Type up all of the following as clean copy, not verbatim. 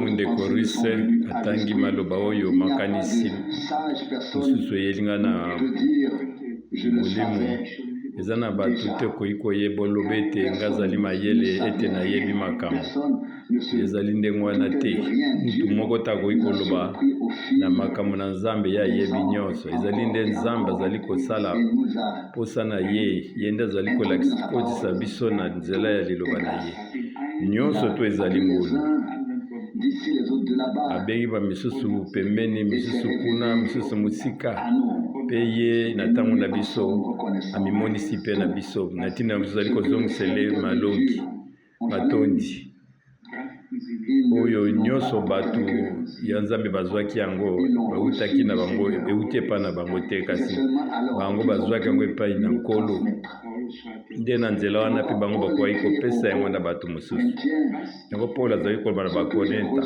Ntango ndeko Russell atangi maloba oyo, makanisi mosusu eyeli ngai na molimo. Eza na bato te okoki koyeba oloba ete ngai azali mayele ete nayebi makambo. Ezali ndenge wana te. Mutu moko te akoki koloba na makambo na Nzambe ye ayebi nyonso. Ezali nde Nzambe azali kosala mposa na ye, ye nde azali kolakisa kotisa biso na nzela ya liloba na ye. Nyonso to ezali ngolu. Abengi ba misusu pembeni, misusu kuna, misusu mosika, mpe ye na ntango na biso amimonisi mpe na biso. Na ntina yango tozali kozongisele malongi. Matondi. Oyo nyonso bato ya Nzambe bazwaki yango, bautaki na bango, euti epai na bango te, kasi bango bazwaki yango epai na Nkolo. Nde na nzela wana mpe bango bakokaki kopesa yango na bato mosusu. Yango Paulo azali koloba na Bakorinta,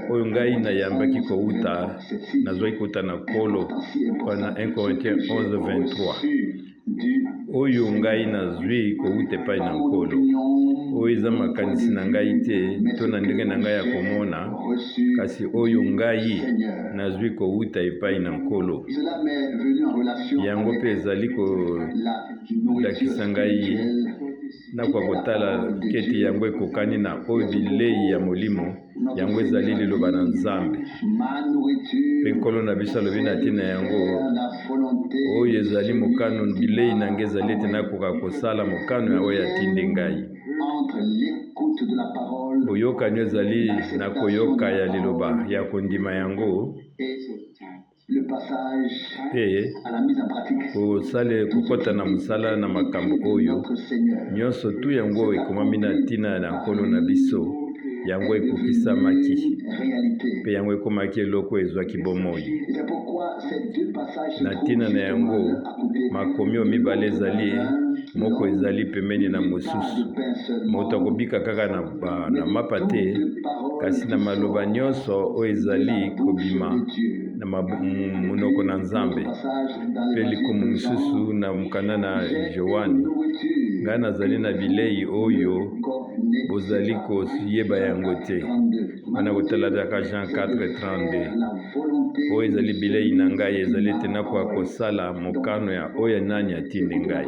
oyo ngai nayambaki kouta, nazwaki kouta na Nkolo, wana 1 Corinthiens 11, 23. Oyo ngai nazwi kowuta epai na Nkolo, oyo eza makanisi na ngai te to na ndenge na ngai ya komona, kasi oyo ngai nazwi kowuta epai na Nkolo. Yango mpe ezali kolakisa ngai nakoka kotala kete yango ekokani na oyo bilei ya molimo. Yango ezali liloba na Nzambe. Mpe Nkolo na biso alobi na ntina yango, oyo ezali mokano, bilei na ngai ezali ete nakoka kosala mokano ya oyo atindi ngai. Boyokani ezali na koyoka ya liloba ya kondima yango Mpe kosale kokota na mosala na makambo oyo nyonso tu yango ekomami na ntina na Nkolo na biso, yango ekokisamaki, mpe yango ekomaki eloko ezwaki bomoi. Na ntina na yango, makomi oyo mibale ezali moko ezali pembeni na mosusu. Moto akobika kaka na, na mapa te, kasi na maloba nyonso oyo ezali kobima na monoko na Nzambe. Mpe likomo mosusu na mokanda na Joane, ngai nazali na bilei oyo bozali koyeba yango te. Wana kotala kaka Jean 4:32. Oyo ezali bilei na ngai ezali ete nakoka kosala mokano ya oyo nani atindi ngai.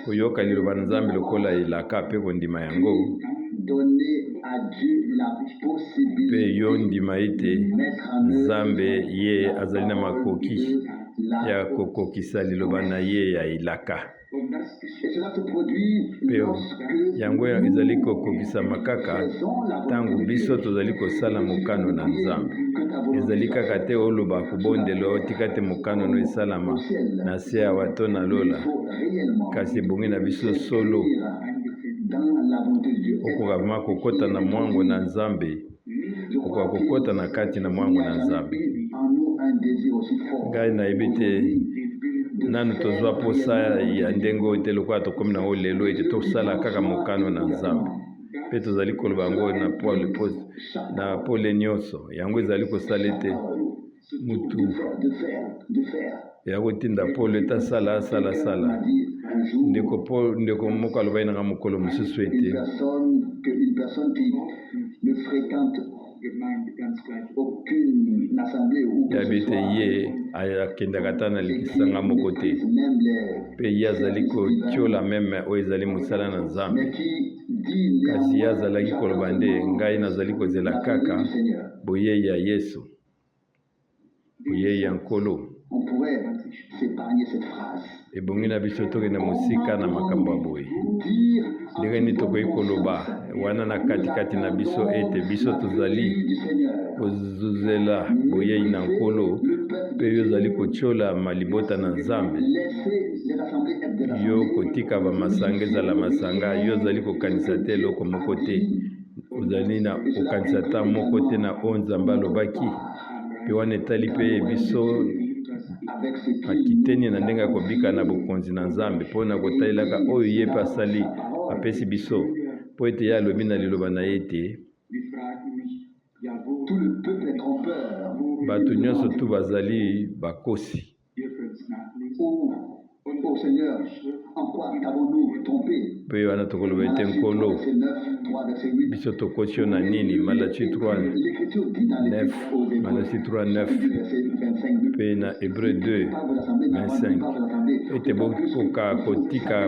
Koyoka liloba na Nzambe lokola elaka mpe kondima yango, mpe yo ndima ete Nzambe ye azali na makoki ya kokokisa liloba na ye ya elaka. Mpe yango ezali kokokisama kaka ntango biso tozali kosala mokano na Nzambe. Ezali kaka te oloba kobondela otika te mokano no esalama na se awa to na lola, kasi ebongi na biso solo okoka vrema kokota na mwango na Nzambe, okoka kokota na kati na mwango na Nzambe. Ngai nayebi te nanu tozwa posa ya ndenge oyo te lokola tokomi na yango lelo ete tosala kaka mokano na Nzambe. Mpe tozali koloba yango na pole, na pole nyonso. Yango ezali kosala ete mutu ya kotinda pole ete asala asala asala. Ndeko Paul, ndeko moko alobaki na nga mokolo mosusu ete yabi ete ye akendaka ata na lisanga moko te mpe ye azali kotiola meme oyo ezali mosala na Nzambe, kasi ye azalaki koloba nde ngai nazali kozela kaka boyei ya Yesu, boyei ya Nkolo. Ebongi na biso tokende mosika na makambo ya boye. Ndenge nini tokoki koloba wana na katikati na biso ete biso tozali kozela boyei na Nkolo, mpe yo ozali kotiola malibota na Nzambe? Yo kotika bamasanga ezala masanga, yo ozali kokanisa te eloko moko te, ozali na kokanisa ata moko te na oyo Nzambe alobaki. Mpe wana etali mpe biso akiteni na ndenge ya kobika na bokonzi na Nzambe mpo na kotalelaka oyo ye mpe asali apesi biso, mpo ete ye alobi na liloba na ye ete bato nyonso tu bazali bakosi. Mpe wana tokoloba ete, Nkolo, biso tokoti yo na nini? Malaki 3, 9, Malaki 3, 9, mpe na Hebreu 2, 25, ete bokoka kotika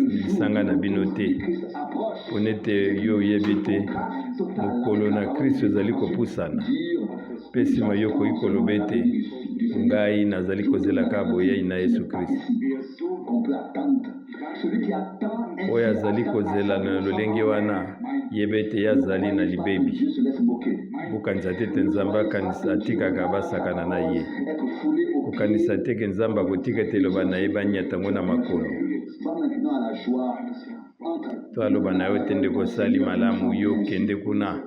lisanga na bino te, mpo nete yo oyebi ete mokolo na Kristo ezali kopusana. Mpe nsima yo okoki koloba ete, Ngai nazali kozela kaka boyei na Yesu Kristo. Oyo azali kozela na lolenge wana, yeba ete ye azali na libebi. Bokanisa te ete Nzambe akanisa atikaka basakana na ye. Kokanisa te ke Nzambe akotika ete eloba na ye banyata yango na makolo. To aloba na yo te ndeko osali malamu, yo kende kuna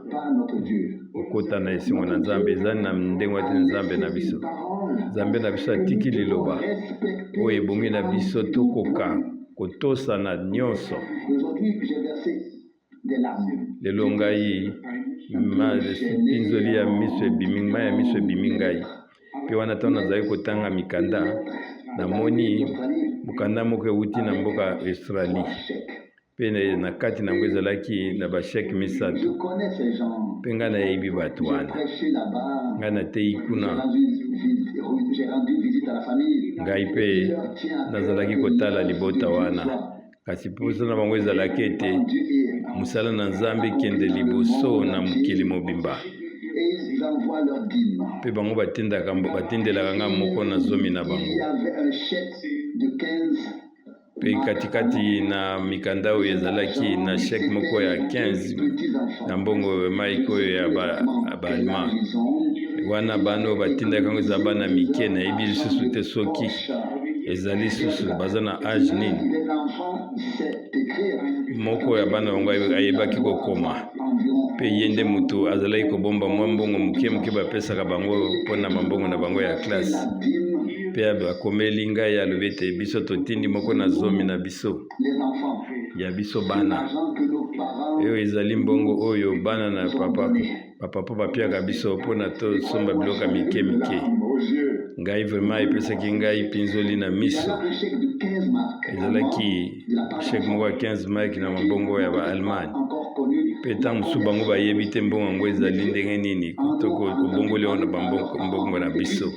okota na esengo na Nzambe. Eza na ndenge te Nzambe na biso. Nzambe na biso atiki liloba oyo ebongi na biso tokoka kotosa na nyonso. Lelo ngai mpinzoli ya miso ebimi, mai ya miso ebimi ngai. Mpe wana ntango nazali kotanga mikanda, namoni mokanda moko euti na mboka Australie, mpe na kati na yango ezalaki na basheke misato. Mpe ngai nayebi bato wana, ngai nateyi kuna, ngai mpe nazalaki kotala libota wana. Kasi mposa na bango ezalaki ete mosala na Nzambe ekende liboso na mokili mobimba. Mpe bango batindaka, batindelaka ngai moko na zomi na bango. Mpe katikati na mikanda oyo ezalaki na chèque moko ya 15 na mbongo mike oyo ya ba-allemand wana, bana oyo batindaka yango eza bana mike, nayebi lisusu te soki ezali susu baza na age nini. Moko ya bana bango ayebaki kokoma, mpe ye nde moto azalaki kobomba mwa mbongo moke moke bapesaka bango mpona mambongo na bango ya classe. Mpe akomeli ngai, alobi ete biso totindi moko na zomi na biso ya biso bana. Oyo ezali mbongo oyo bana na papa bapapa bapiaka biso mpona tosomba biloko ya mike mike. Ngai vraiment epesaki ngai mpinzoli na miso. Ezalaki chèque moko ya 15 mark na mabongo ya ba-Allemagne, mpe ntango mosusu bango bayebi te mbongo yango ezali ndenge nini kobongoli yango na bambongo na biso.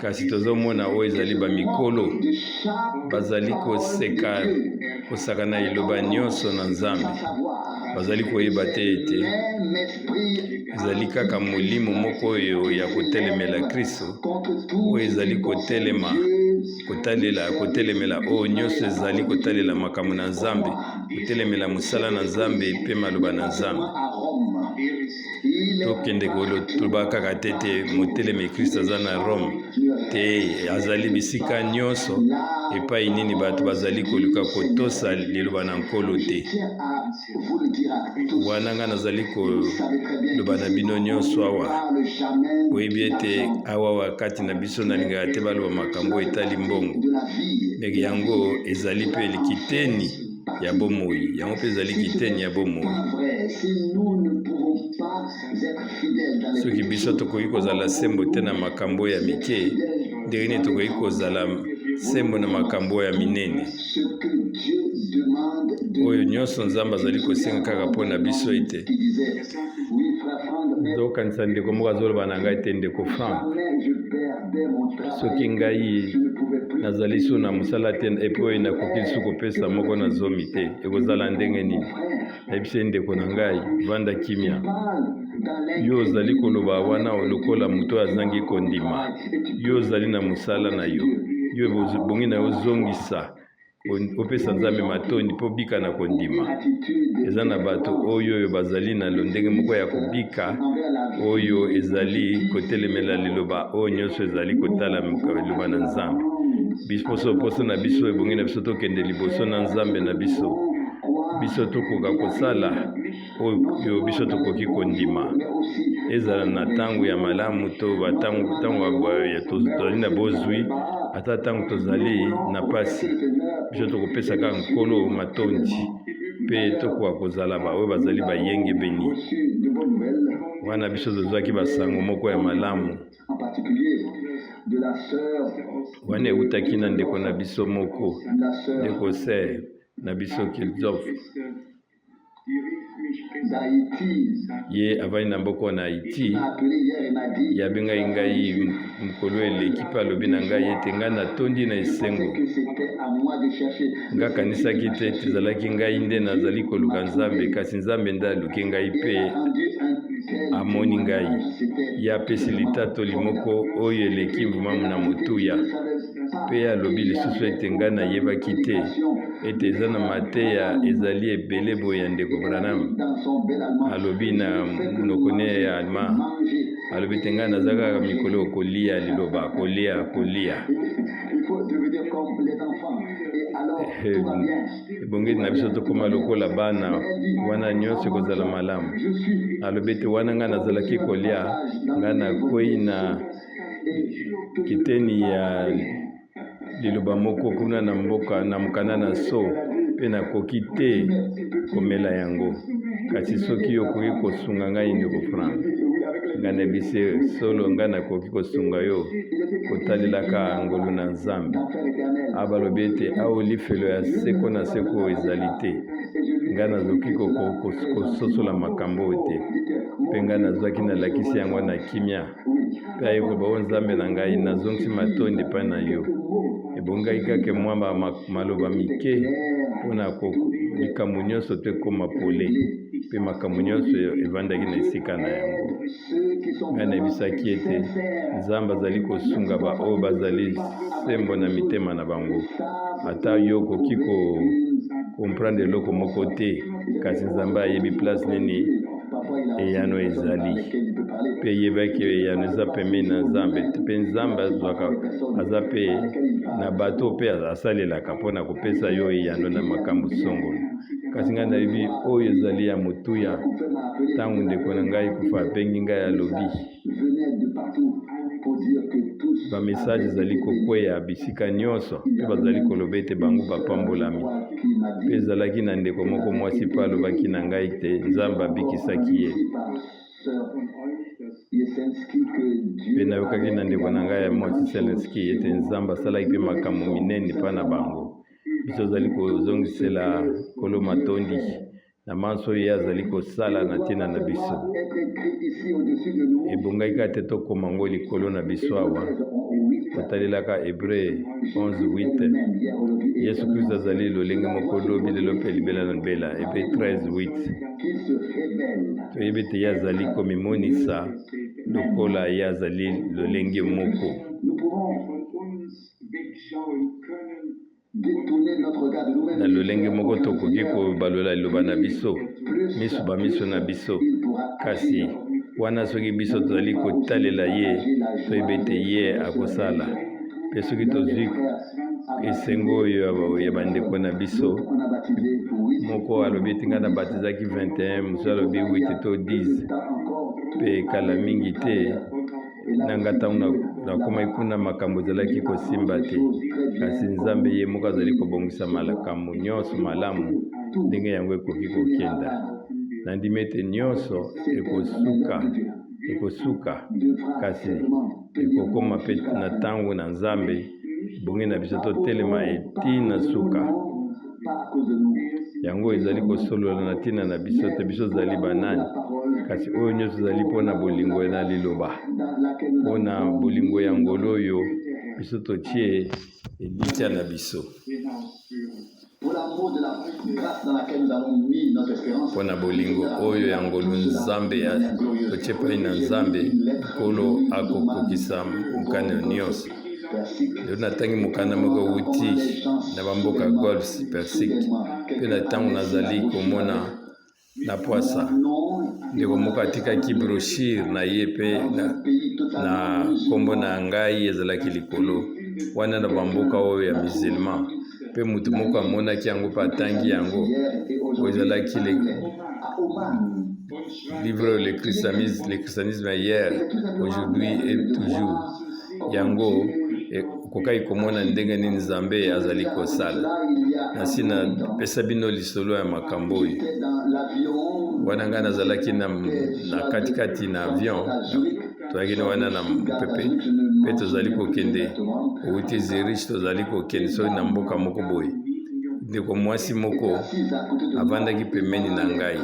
Kasi tozomona oyo ezali bamikolo bazali koseka, kosaka na liloba nyonso na Nzambe. Bazali koyeba te ete ezali kaka molimo moko oyo ya kotelemela Kristo, oyo ezali kotelema, kotalela, kotelemela oyo nyonso ezali kotalela makambo na Nzambe, kotelemela mosala na Nzambe mpe maloba na Nzambe. Tokende koloba kaka te te motelemi Kristo aza na Rome te, azali bisika nyonso epai nini bato bazali koluka kotosa liloba na Nkolo te. Wana ngai nazali koloba na bino nyonso awa, boyebi ete awa kati na biso nalingaka te baloba makambo etali mbongo, me yango ezali mpe likiteni ya bomoi, yango mpe ezali kiteni ya bomoi. Soki biso tokoki kozala sembo te na makambo ya mike, ndenge nini tokoki kozala sembo na makambo ya minene? Oyo nyonso Nzambe azali kosenga kaka mpo na biso ete nzokanisa. Ndeko moko azoloba na ngai te, ndeko Frank, soki ngai nazali so na mosala te epe oyo nakoki lisusu kopesa moko na zomi te, ekozala ndenge nini? Nayebisi ye, ndeko na ngai, vanda kimia. Yo ozali koloba wana lokola moto oyo azangi kondima. Yo ozali na mosala na yo, yo ebongi na yo ozongisa, opesa Nzambe matondi mpo bika na kondima. Eza na bato oyo oyo bazali na londenge moko ya kobika oyo ezali kotelemela liloba oyo nyonso ezali kotala liloba na Nzambe. Biso poso na biso ebongi na biso tokende liboso na Nzambe na biso, biso tokoka kosala oyo biso tokoki kondima, ezala na ntango ya malamu to ntango tozali na bozwi, ata ntango tozali na pasi, biso tokopesa kaka Nkolo matondi mpe tokoka kozala baoyo bazali bayengebeni. Wana biso tozwaki basango moko ya malamu. Wana eutaki na ndeko na biso moko, ndeko ser na biso Kilzof. Ye avandi na mboka na Haïti. Ye abengaki ngai mokolo eleki mpe alobi na ngai ete ngai natondi na esengo. Ngai akanisaki te ete ezalaki ngai nde nazali koluka Nzambe, kasi Nzambe nde aluki ngai mpe amoni ngai. Ye apesi litatoli moko oyo eleki mbuma na motuya. Mpe ye alobi lisusu ete ngai nayebaki te ete eza na mateya ezali ebele boye ya ndeko Branham. Alobi na monoko ne ya allemand, alobi te ngai naza kaka mikolo kolia liloba, kolia, kolia. Ebongeli na biso tokoma lokola bana wana, nyonso ekozala malamu. Alobi ete wana ngai nazalaki kolia, ngai nakwei na kiteni ya liloba moko kuna na mboka na mokanda na so, mpe nakoki te komela yango. Kasi soki okoki kosunga ngai, ndeko Frank, ngai nayebisi solo, ngai nakoki kosunga yo kotalelaka ngolu na Nzambe. Awa balobi ete awa lifelo ya seko na seko ezali te. Ngai nazoki kososola makambo oyo te, mpe ngai nazwaki nalakisi yango na kimia. Mpe aye koloba, O Nzambe na ngai, nazongisi matondi epai na yo. Ebongaki kaka mwa maloba mike mpo na likambo nyonso to ekoma pole, mpe makambo nyonso evandaki na esika na yango. Ngai nayebisaki ete Nzambe azali kosunga baoyo bazali sembo na mitema na bango. Ata yo okoki ko comprendre eloko moko te, kasi Nzambe ayebi place nini eyano ezali, mpe yebaki eyano eza pembeni na Nzambe, mpe Nzambe azwaka aza mpe na bato mpe asalelaka mpo na kopesa yo eyano na makambo songolo. Kasi ngai nayebi oyo ezali ya motuya. Ntango ndeko na ngai kufa abengi ngai, alobi bamessage ezali kokweya bisika nyonso, mpe bazali koloba ete bango bapambolami. Mpe ezalaki na ndeko moko mwasi mpe alobaki na ngai ete Nzambe abikisaki ye. Mpe nayokaki na ndeko na ngai ya mwasi Selenski ete Nzambe asalaki mpe makambo minene mpa na bango. Biso tozali kozongisela Nkolo matondi na manso oyo ye azali kosala na ntina na biso. Ebongaki kaka te tokoma yango likolo na biso awa, kotalelaka Hebre 11:8, Yesu Kristo azali lolenge moko lobi, lelo mpe libela na libela. Hebre 13:8. Toyebi ete ye azali komimonisa lokola ye azali lolenge moko. Na lolenge moko tokoki kobalola liloba na biso miso bamiso na biso, kasi wana soki biso tozali kotalela ye, toyebi ete ye akosala. Mpe soki tozwi esengo oyo ya bandeko na biso, moko alobi ete ngai nabatizaki 21, mosusu alobi 8 to 10, mpe kala mingi te na nga ntango nakomaki kuna makambo ezalaki kosimba te, kasi Nzambe ye moko azali kobongisa makambo nyonso malamu ndenge yango ekoki kokenda. Nandimi ete nyonso ekosuka, ekosuka, kasi ekokoma mpe na ntango na Nzambe ebongi na biso totelema eti na suka. Yango ezali kosolola na ntina na biso te, biso tozali banani, kasi oyo nyonso ezali mpo na bolingo na liloba, mpo na bolingo ya ngolu oyo biso totie elikya na biso. Mpo na bolingo oyo ya ngolu Nzambe totie epai na Nzambe, Nkolo akokokisa mokano nyonso. Lelo natangi mokanda moko euti na bamboka Golfe Persique, mpe na ntango nazali komona na pwasa ndeko moko atikaki brochure na ye mpe na nkombo na ngai ezalaki likolo wana na bamboka oyo ya musulman, mpe moto moko amonaki yango mpe atangi yango. Oyo ezalaki livre le christianisme, le christianisme hier, aujourd'hui et toujours. Yango okokaki komona ndenge nini Nzambe azali kosala. Nasi napesa bino lisolo ya makambo oyo. Wana ngai nazalaki na katikati na avion, tozalaki na wana na mopepe. Mpe tozali kokende, owuti Zurich, tozali kokende soki na mboka moko boye. Ndeko mwasi moko avandaki pembeni na ngai,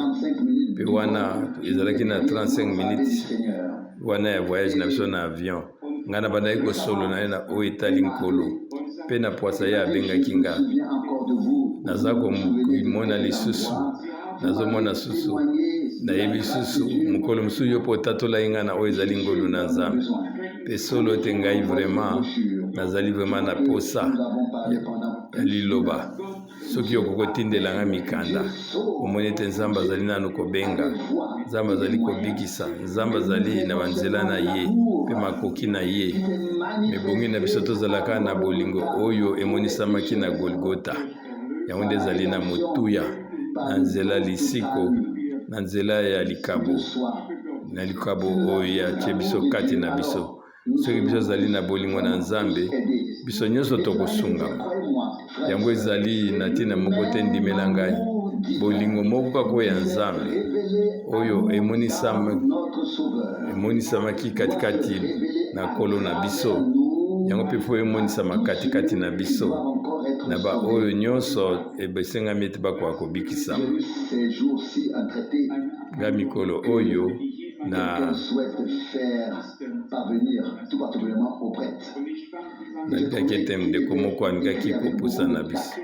mpe wana ezalaki na 35 minutes wana ya voyage na biso na avion. Ngai nabandaki kosolo na ye na oyo etali Nkolo, mpe na pwasa ye abengaki nga. Naza komona lisusu, nazomona susu, nayebi susu mokolo mosusu yo mpo otatolaki ngai na oyo ezali ngolu na Nzambe. Mpe solo ete ngai vraiment nazali vraiment na posa ya liloba. Soki okoki kotindela ngai mikanda, omoni ete Nzambe azali nanu kobenga, Nzambe azali kobikisa, Nzambe azali na banzela na ye mpe makoki na ye. Ebongi na biso tozalaka na bolingo oyo emonisamaki na Golgota. Yango nde ezali na motuya na nzela lisiko, na nzela ya likabo, na likabo oyo ye atie biso kati na biso. Soki biso tozali na bolingo na Nzambe, biso nyonso tokosungama. Yango ezali na ntina moko te, ndimela ngai. Bolingo moko kaka oyo ya Nzambe, oyo emonisamaki katikati na Nkolo na biso, yango mpe fo emonisama katikati na biso, na baoyo nyonso ebesengami ete bakoka kobikisama. Ngai mikolo oyo na Nalingaki ete ndeko moko alingaki kopusana biso,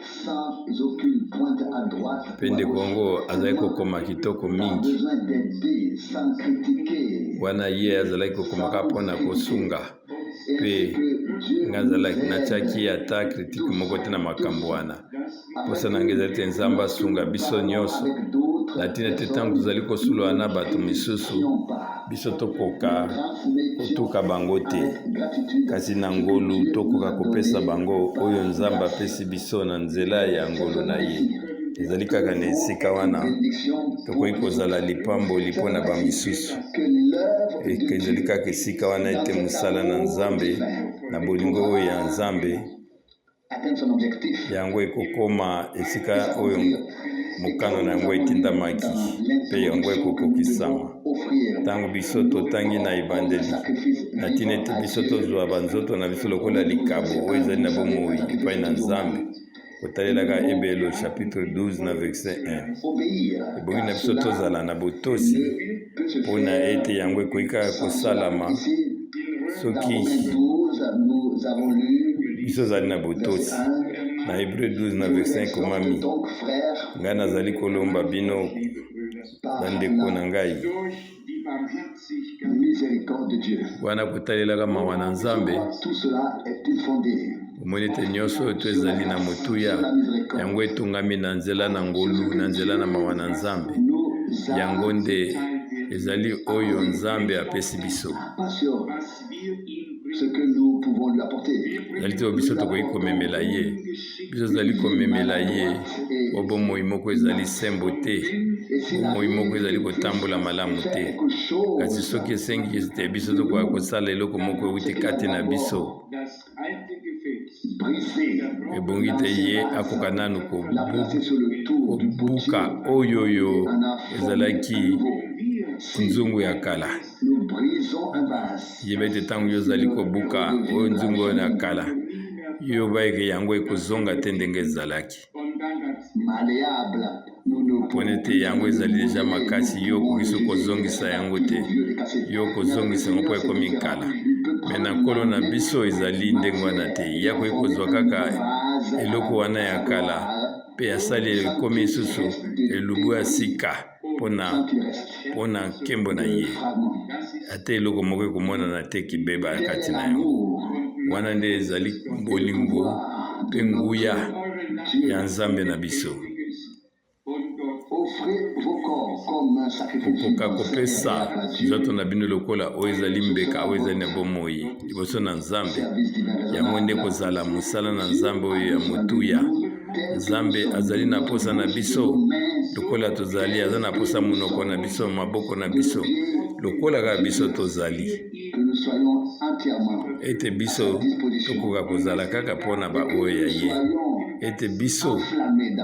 mpe ndeko yango azalaki kokoma kitoko mingi. Wana ye azalaki kokoma kaka mpo na kosunga, mpe ngai azalaki natiaki ata kritike moko te na makambo wana. Mposa na ngai ezali te Nzambe asunga biso nyonso na ntina ete ntango tozali kosolola na bato misusu, biso tokoka kotuka bango te, kasi na ngolu tokoka kopesa bango oyo Nzambe apesi biso na nzela ya ngolu na ye. Ezali kaka na esika wana tokoki kozala lipamboli mpo na bamisusu. Ezali kaka esika wana ete mosala na Nzambe, na bolingo oyo ya Nzambe, Yango ekokoma esika oyo mokano na yango etindamaki, mpe yango ekokokisama. Ntango biso totangi na ebandeli na ntina ete biso tozwa banzoto na biso lokola likabo oyo ezali na bomoi epai na Nzambe, kotalelaka Ebelo chapitre 12 na verset 1, ebongi na biso tozala na botosi mpo na ete yango ekoki kaka kosalama soki biso ozali na botosi. Na Hebreu 12 na verset ekomami, ngai nazali kolomba bino bandeko na ngai, wana kotalelaka mawa na Nzambe, omoni ete nyonso oyo to ezali na motuya, yango etongami na nzela na ngolu, na nzela na mawa na Nzambe. Yango nde ezali oyo Nzambe apesi biso. Ezali te oyo biso tokoki komemela ye. Biso tozali komemela ye o bomoi moko ezali sembo te, bomoi moko ezali kotambola malamu te. Kasi soki esengi ete biso tokoka kosala eloko moko euti kati na biso, ebongi te ye akoka nanu kobuka oyo oyo ezalaki nzungu ya kala. Yeba ete ntango yo ozali kobuka oyo nzungu oyo na kala, yo bayeke yango ekozonga te ndenge ezalaki. Mpona ete yango ezali deja makasi, yo okoki so kozongisa yango te, yo okozongisa yango mpo ekomi kala. Me na Nkolo na biso ezali ndenge wana te. Ye akoki kozwa kaka eloko wana ya kala mpe asali ekomi lisusu elubu ya sika. Mpo na nkembo na ye. Ata eloko moko ekomonana te kibeba kati na yango. Wana nde ezali bolingo mpe nguya ya Nzambe na biso. Kokoka kopesa nzoto na bino lokola oyo ezali mbeka oyo ezali na bomoi liboso na Nzambe, yango nde kozala mosala na Nzambe oyo ya motuya. Nzambe azali na posa na biso lokola tozali, aza na posa monoko na biso, maboko na biso, lokola kaka biso tozali, ete biso tokoka kozala kaka mpo na baoyo ya ye, ete biso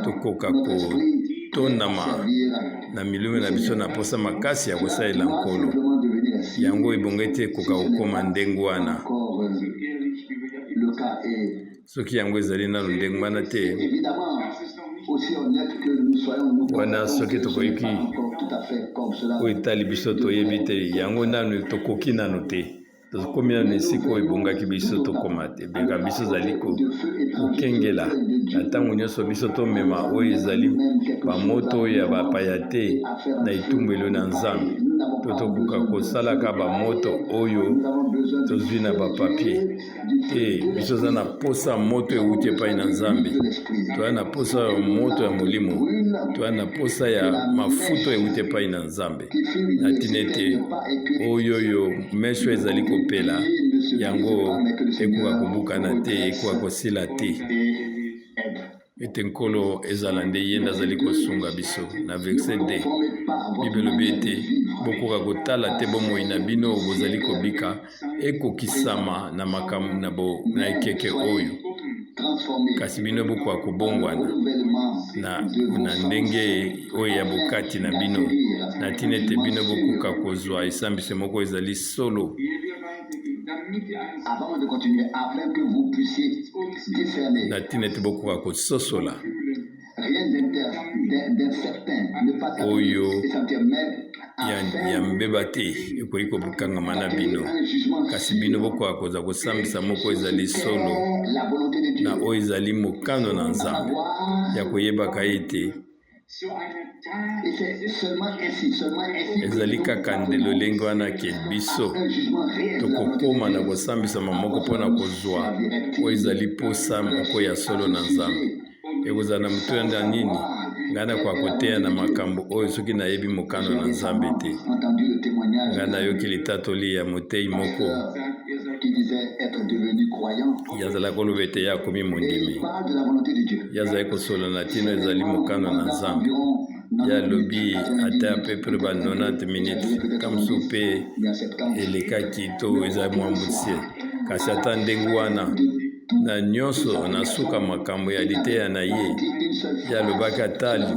tokoka kotondama na milimo na biso na posa makasi ya kosalela Nkolo. Yango ebongi ete ekoka kokoma ndenge wana. Soki yango ezali nano ndenge wana te, wana soki tokoki oyo etali biso toyebi te yango nano tokoki nano te tokomi nano esika oyo ebongaki biso tokoma te beka biso ezali kokengela na ntango nyonso biso tomema oyo ezali bamoto ya bapaya te na etumbelo na Nzambe to tokoka kosalaka bamoto oyo tozwi na bapapie te. Biso toza na posa moto euti epai na Nzambe, toza na posa ya moto ya molimo, toza na posa ya mafuta euti epai na Nzambe, na ntina ete oyo oyo meso ezali kopela yango ekoka kobukana te, ekoka kosila te. Ete Nkolo ezala nde ye nde azali kosunga biso. Na verse 2, Bible elobi ete bokoka kotala te bomoi na bino bozali kobika ekokisama na makambo na, bo, na ekeke oyo, kasi bino bokoka kobongwana na, na ndenge oyo ya bokati na bino, na ntina ete bino bokoka kozwa esambisi moko ezali solo. Avant de continuer, afin que vous puissiez discerner. Na ntina ete bokoka kososola. Rien d'incertain, ne pas oyo et sentir, mais ya, ya mbeba te ekoki kokangama na bino, kasi bino bokoka kozwa kosambisa moko ezali solo na oyo ezali mokano na Nzambe ya koyebaka ete Ezali kaka nde lolenge wana ke biso tokokoma na kosambisama moko mpo na kozwa oyo ezali mposa moko ya solo na Nzambe. Ekozala na motuya nda nini ngai nakoka koteya na makambo oyo soki nayebi mokano na Nzambe te? Ngai nayoki litatoli ya motei moko ye azalaki koloba ete ye akomi mondimi. Ye azali kosolola na ntina ezali mokano na Nzambe. Ye alobi ata à peu près ba 90 minutes ka mosusu mpe elekaki to ezali mwa mosie, kasi ata ndenge wana na nyonso na suka makambo ya liteya na ye, ye alobaki ata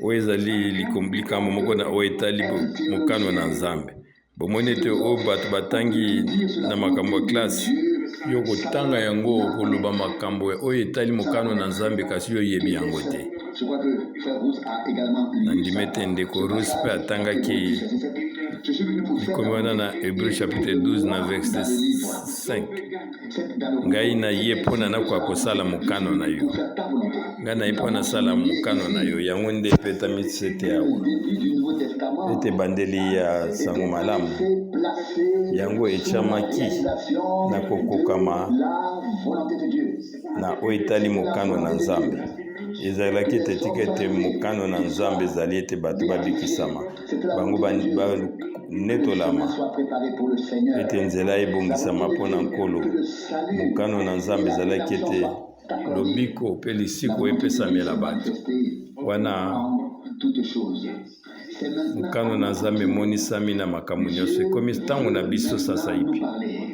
oyo ezali likambo moko na oyo etali mokano na Nzambe. Bomoni ete oyo bato batangi na makambo ya klase, yo kotanga yango okoloba makambo oyo etali mokano na Nzambe, kasi yo oyebi yango te. Nandimi ete ndeko Ruth mpe atangaki likomi wana na Hebreu chapitre 12 na verset 5. Ngai na ye mpo na nakoka kosala mokano na yo. Ngai na ye mpo nasala mokano na yo. Yango nde epetami sete awa ete ebandeli ya sango malamu yango etiamaki na kokokama na oyo etali mokano na Nzambe. Ezalaki ete tika ete mokano na Nzambe ezali ete bato babikisama, bango banetolama, ete nzela ebongisama mpo na Nkolo. Mokano na Nzambe ezalaki ete lobiko mpe lisiko epesamela bato. Wana mokano na Nzambe emonisami na makambo nyonso. Ekomi ntango na biso sasaipi.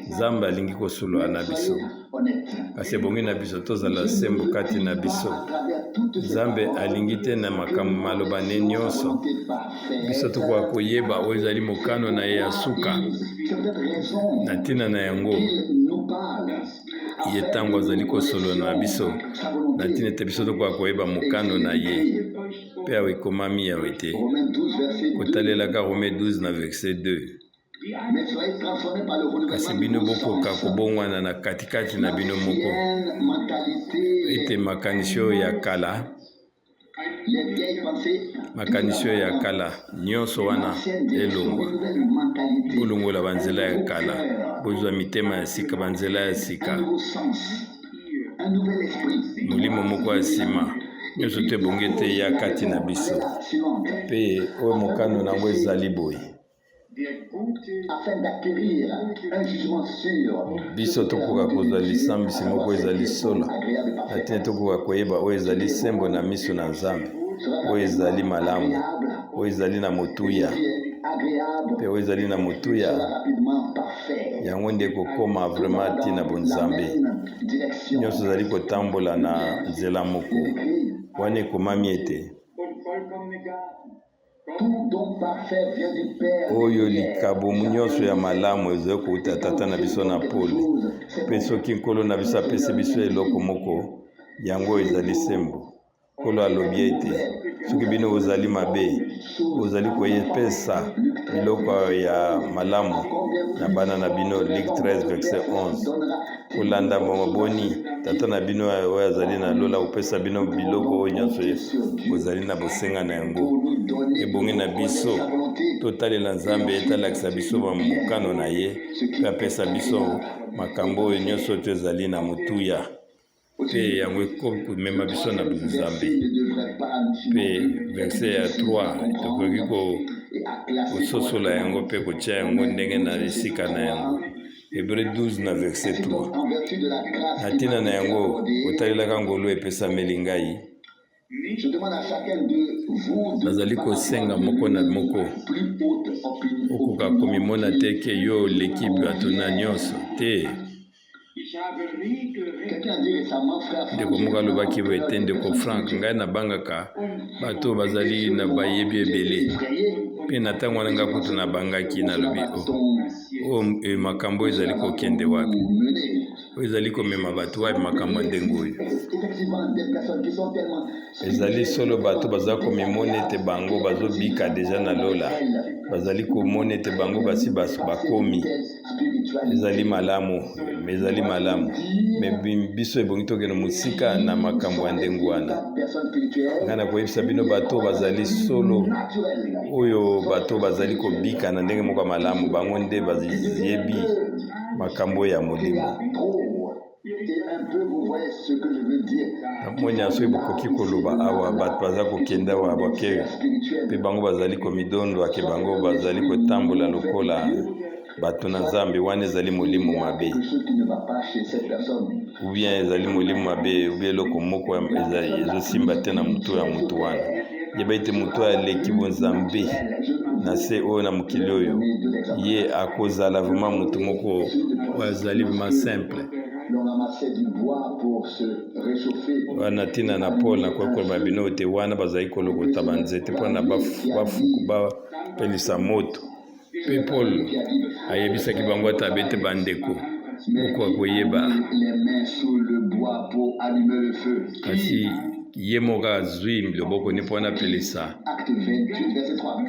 Nzambe alingi kosolola na biso, kasi ebongi na biso tozala sembo kati na biso. Nzambe alingi te na makambo maloba ne nyonso biso tokoka koyeba oyo ezali mokano na ye ya suka. Na ntina na yango, ye ntango azali kosolola na biso na ntina ete biso tokoka koyeba mokano na ye. Mpe awa ekomami awa ete, kotalelaka Rome 12 na verset 2, Kasi bino bokoka kobongwana na katikati na bino moko, ete makanisi oyo ya kala, makanisi oyo ya kala nyonso wana elongwa. Bolongola banzela ya kala, bozwa mitema ya sika, banzela ya sika, molimo moko ya nsima. Nyonso te ebongi ete eya kati na biso. Mpe oyo mokano na yango ezali boye. Biso tokoka kozwa lisambisi moko ezali solo na ntina tokoka koyeba oyo ezali sembo na miso na Nzambe, oyo ezali malamu, oyo ezali na motuya, mpe oyo ezali na motuya yango nde ekokoma vraiment ntina bonzambe. Nyonso ezali kotambola na nzela moko. Wana ekomami ete. Oyo likabo nyonso ya malamu ezali kouta Tata na biso na pole. Mpe soki Nkolo na biso apesi biso eloko moko, yango ezali sembo. Nkolo alobi ete, Soki bino bozali mabe, bozali kopesa biloko ya malamu na bana na bino. Luc 13 verset 11. Kolanda mbongo boni Tata na bino oyo azali na lola akopesa bino biloko oyo nyonso bozali na bosenga na yango. Ebongi na biso totalela Nzambe ete alakisa biso mokano na ye mpe apesa biso makambo oyo nyonso to ezali na motuya. Mpe yango ekoki komema biso na bonzambe. Mpe verse ya 3 tokoki kososola yango mpe kotia yango ndenge na esika na yango. Hebre 12 na verse 3. Na ntina na yango, kotalelaka ngolu epesameli ngai, Nazali kosenga moko na moko okoka komimona te ke yo oleki bato na nyonso te. Ndeko moko alobaki boye te, ndeko Frank, ngai nabangaka bato oyo bazali na bayebi ebele. Mpe na ntango wana ngai kutu nabangaki, nalobi o oh, oh, eh, makambo ezali kokende wapi? Oyo ezali komema bato wapi makambo ya ndenge oyo? Ezali solo bato baza komimona ete bango bazobika deja na lola, bazali komona ete bango basi bakomi. Ezali malamu, ezali malamu, me biso ebongi tokende mosika na makambo ya ndenge wana. Ngai nakoyebisa bino bato bazali solo oyo bato bazali kobika na ndenge moko ya malamu, bango nde bayebi makambo ya molimo. Namoni ya soki bokoki koloba awa bato baza kokende awa bake mpe bango bazali komidondwa ke bango bazali kotambola lokola bato na Nzambe, wana ezali molimo mabe ou bien ezali molimo mabe ou bien eloko moko ezosimba te na moto ya moto wana. Yeba ete moto oyo aleki bonzambe na se oyo na mokili oyo, ye akozala vraiment moto moko oyo azali vraiment simple. Wana ntina na Paul nakoki koloba bino te, wana bazali kolokota banzete mpo na bapelisa moto. Mpe Paul ayebisaki bango ata bete bandeko bokoka koyeba, kasi ye moko azwi loboko ni mpo napelisa.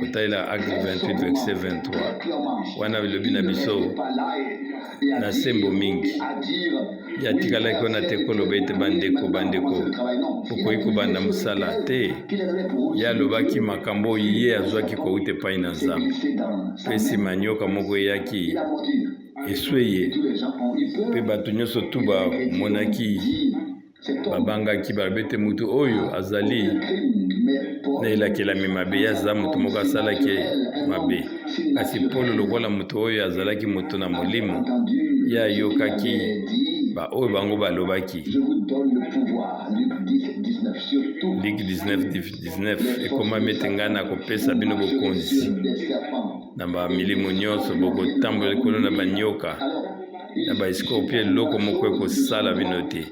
Kotalela Acte 28 verset 23, wana elobi na biso na sembo mingi. Ye atikalaki wana te koloba ete bandeko, bandeko, bokoki kobanda mosala te. Ye alobaki makambo oyo ye azwaki kouta epai na Nzambe. Mpe nsima nyoka moko eyaki eswe ye, mpe bato nyonso tu bamonaki babangaki, balobi ete moto oyo azali na elakelami mabe, ye aza moto moko asalaki mabe. Kasi Polo, lokola moto oyo azalaki moto na molimo, ye ayokaki baoyo bango balobaki. Luc 19, 19 ekomami ete ngai nakopesa bino bokonzi na bamilimo nyonso, bokotambola likolo na banyoka na baescorpion, eloko moko ekosala bino te.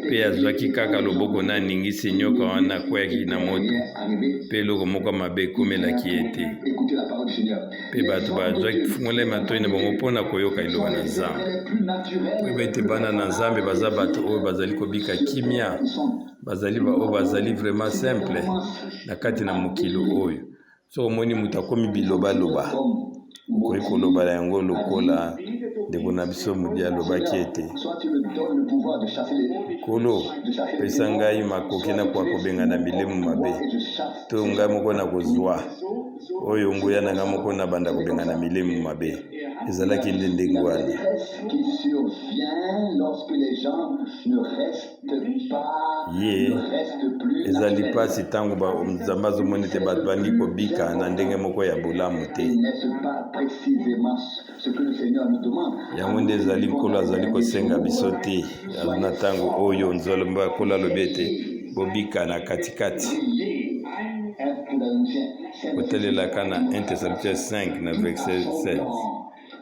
Mpe azwaki kaka loboko na aningisi nyoka wana, akweyaki na moto, mpe eloko moko ya mabe ekomelaki ye te. Mpe bato bazwaki fungolaki matoi na bango mpo na koyoka liloba na Nzambe. Oyeba ete bana na Nzambe baza bato oyo bazali kobika kimia, bazali baoyo bazali vraiment simple na kati na mokili oyo. Soki omoni moto akomi bilobaloba, okoki koloba na yango lokola ndeko na biso Mudi alobaki ete, Nkolo, pesa ngai makoki na koka kobengana milimo mabe, to ngai moko nakozwa oyo nguya na ngai moko nabanda kobengana milimo mabe. Ezalaki nde ndenge wana. Ye ezali mpasi ntango Nzambe azomona ete bato balingi kobika na ndenge moko ya bolamu te. Yango nde ezali Nkolo azali kosenga biso te na ntango oyo. Nzambe Nkolo alobi ete bobika na katikati. Kotalelaka na 1 Thessaloniciens 5 na verset 16.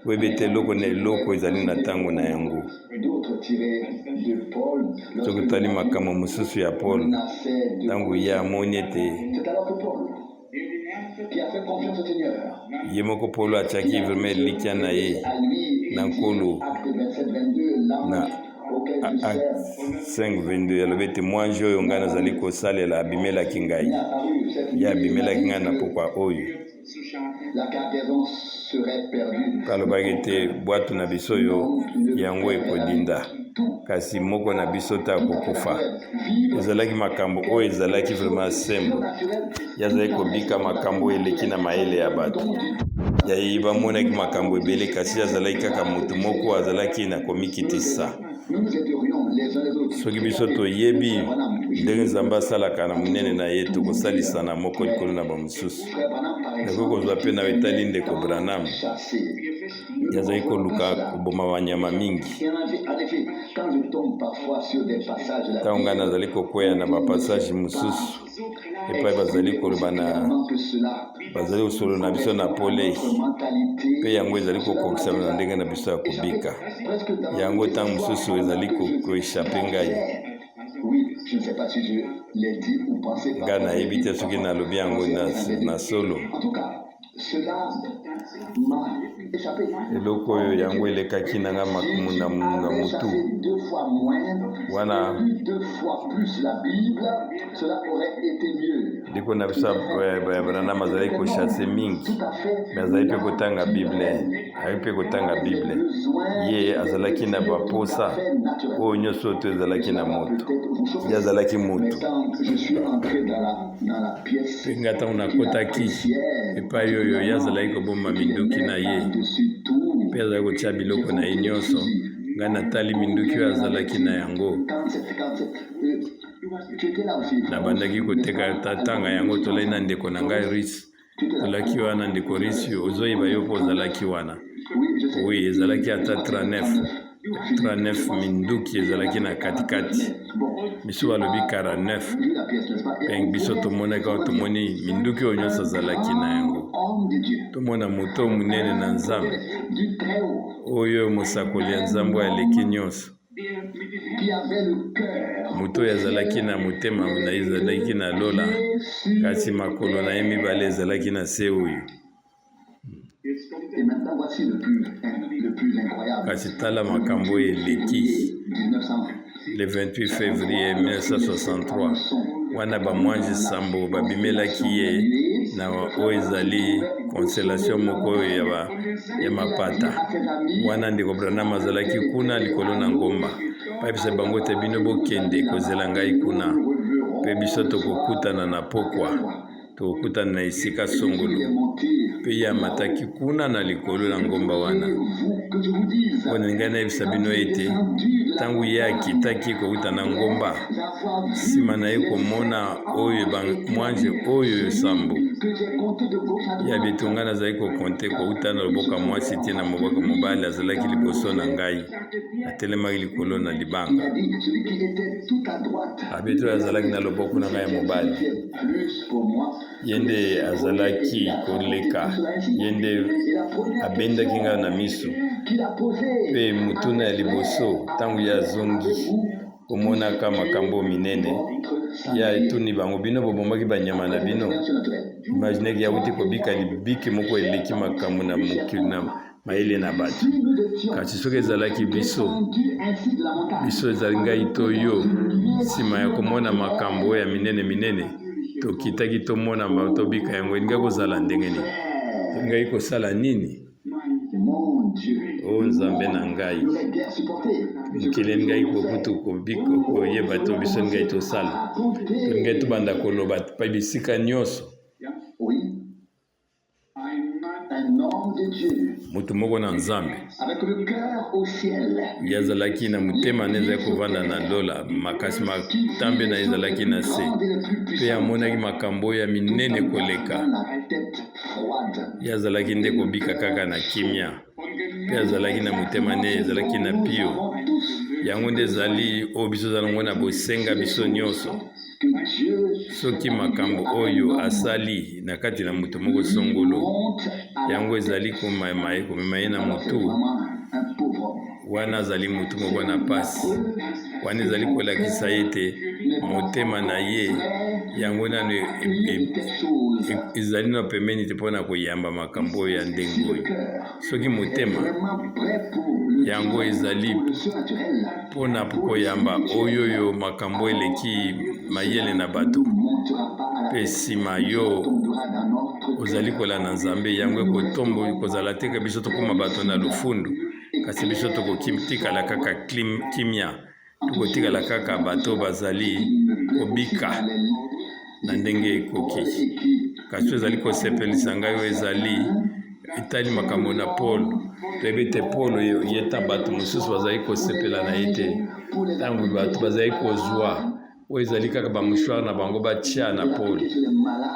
Oyebi ete eloko na eloko ezali na ntango na yango. Soki otali makambo mosusu ya Paul, ntango ye amoni ete Ye moko Polo atiaki vraiment elikya na ye na Nkolo na Acte 5:22 alobi ete mwanje oyo ngai nazali kosalela abimelaki ngai, ye abimelaki ngai na pokwa oyo. Mpe alobaki ete bwato na biso oyo yango ekodinda, kasi moko na biso te akokufa. Ezalaki makambo oyo ezalaki vraiment sembo. Ye azalaki kobika makambo oyo eleki na mayele ya bato. Ya ye bamonaki makambo ebele, kasi ye azalaki kaka moto moko azalaki na komikitisa. Soki biso toyebi ndenge Nzambe asalaka na monene na ye, tokosalisana moko likolo na bamosusu. Nakoki kozwa mpe na etali ndeko Branham. Ye azalaki koluka koboma banyama mingi. Ntango ngai nazali kokweya na bapassage mosusu epai bazali koloba na bazali kosolola na biso na pole mpe yango ezali kokokisama na ndenge na biso ya kobika yango ntango mosusu ezali koechappe ngai ngai nayebi te soki nalobi yango na solo Eloko oyo yango elekaki na nga na mutu wana ndeko na biso Branham azalaki ko chasser mingi mais azalaki mpe kotanga Bible, azalaki mpe kotanga Bible. Ye azalaki na baposa oyo nyonso to ezalaki na moto, ye azalaki moto. Mpe ngai ntango nakotaki epai oyo ye azalaki kobomba minduki na ye mpe azalaki kotya biloko na ye nyonso, ngai natali minduki oyo azalaki na yango. Nabandaki koteka tanga yango, tolai na ndeko na ngai Ruth. Tolaki wana ndeko Ruth, ozoyeba yo mpo ozalaki wana. Oui, ezalaki ata 39. 39 minduki ezalaki na katikati biso balobi 49 mpe biso tomonaki awa tomoni minduki oyo nyonso azalaki na yango tomona moto monene na nzambe oyo mosakoli ya nzambe oyo aleki nyonso moto oyo azalaki na motema na ye ezalaki na lola kasi makolo na ye mibale ezalaki na se oyo Kasi tala makambo oyo eleki le 28 février 1963 wana bamwanji sambo babimelaki ye na oyo ezali constellation moko oyo ya, ba, ya mapata wana ndeko Branham azalaki kuna likolo na ngomba bayebisa bango te bino bokende kozela ngai kuna mpe biso tokokutana na pokwa Tokokutana na esika songolo. Mpe ye amataki kuna na likolo na ngomba wana. Mpo nalingai nayebisa bino ete ntango ye akitaki kouta na ngomba, nsima na ye komona oyo mwanje oyo sambo ya bitonga nazali kokonte kouta na loboko ya mwasi ti na moboko mobali azalaki liboso na ngai, atelemaki likolo na libanga. Abeti oyo azalaki na loboko na ngai ya mobali Ye nde azalaki koleka, ye nde abendaki ngai na miso. Mpe motuna ya liboso, ntango ye azongi komonaka makambo minene, ye atuni bango, bino bobomaki banyama na bino? Imaginez auti kobika libiki moko eleki makambo na mokili na mayele na bato. Kasi soki ezalaki biso, biso ezali ngai to yo, nsima ya komona makambo oyo ya minene minene, tokitaki tomona tobika yango, elingaki kozala ndenge nini? Tolingaki kosala nini? O Nzambe na ngai, mokili elingaki kokutu koyeba to biso elingaki tosala, tolingaki tobanda koloba bisika nyonso. Moto moko na Nzambe ye azalaki na motema na ezalaki kovanda na lola makasi matambe na ye ezalaki na se mpe amonaki makambo oyo ya minene koleka ye azalaki nde kobika kaka na kimia mpe azalaki na motema ne ezalaki na pio yango nde ezali oyo biso ozala yango na bosenga biso nyonso Soki makambo oyo asali na kati na moto moko songolo, yango ezali komema ye, komema ye na motu wana, azali motu moko na pasi. Wana ezali kolakisa ete Motema na ye yango nano ezali na pembeni te mpo na koyamba makambo oyo ya ndenge oyo. Soki motema yango ezali mpo na koyamba oyo oyo makambo eleki mayele na bato, mpe nsima yo ozali kolanda Nzambe, yango ekotombo ekozala te ke biso tokóma bato na lofundu, kasi biso tokotikala kaka kimia, tokotikala kaka bato bazali kobika na ndenge ekoki. Kasi oyo ezali kosepelisa ngai oyo ezali etali makambo na Paul. Toyebi ete Paul ye ta bato mosusu bazali kosepela na ye te ntango bato bazali kozwa oyo ezali kaka bamouchoir na bango batia na Paul,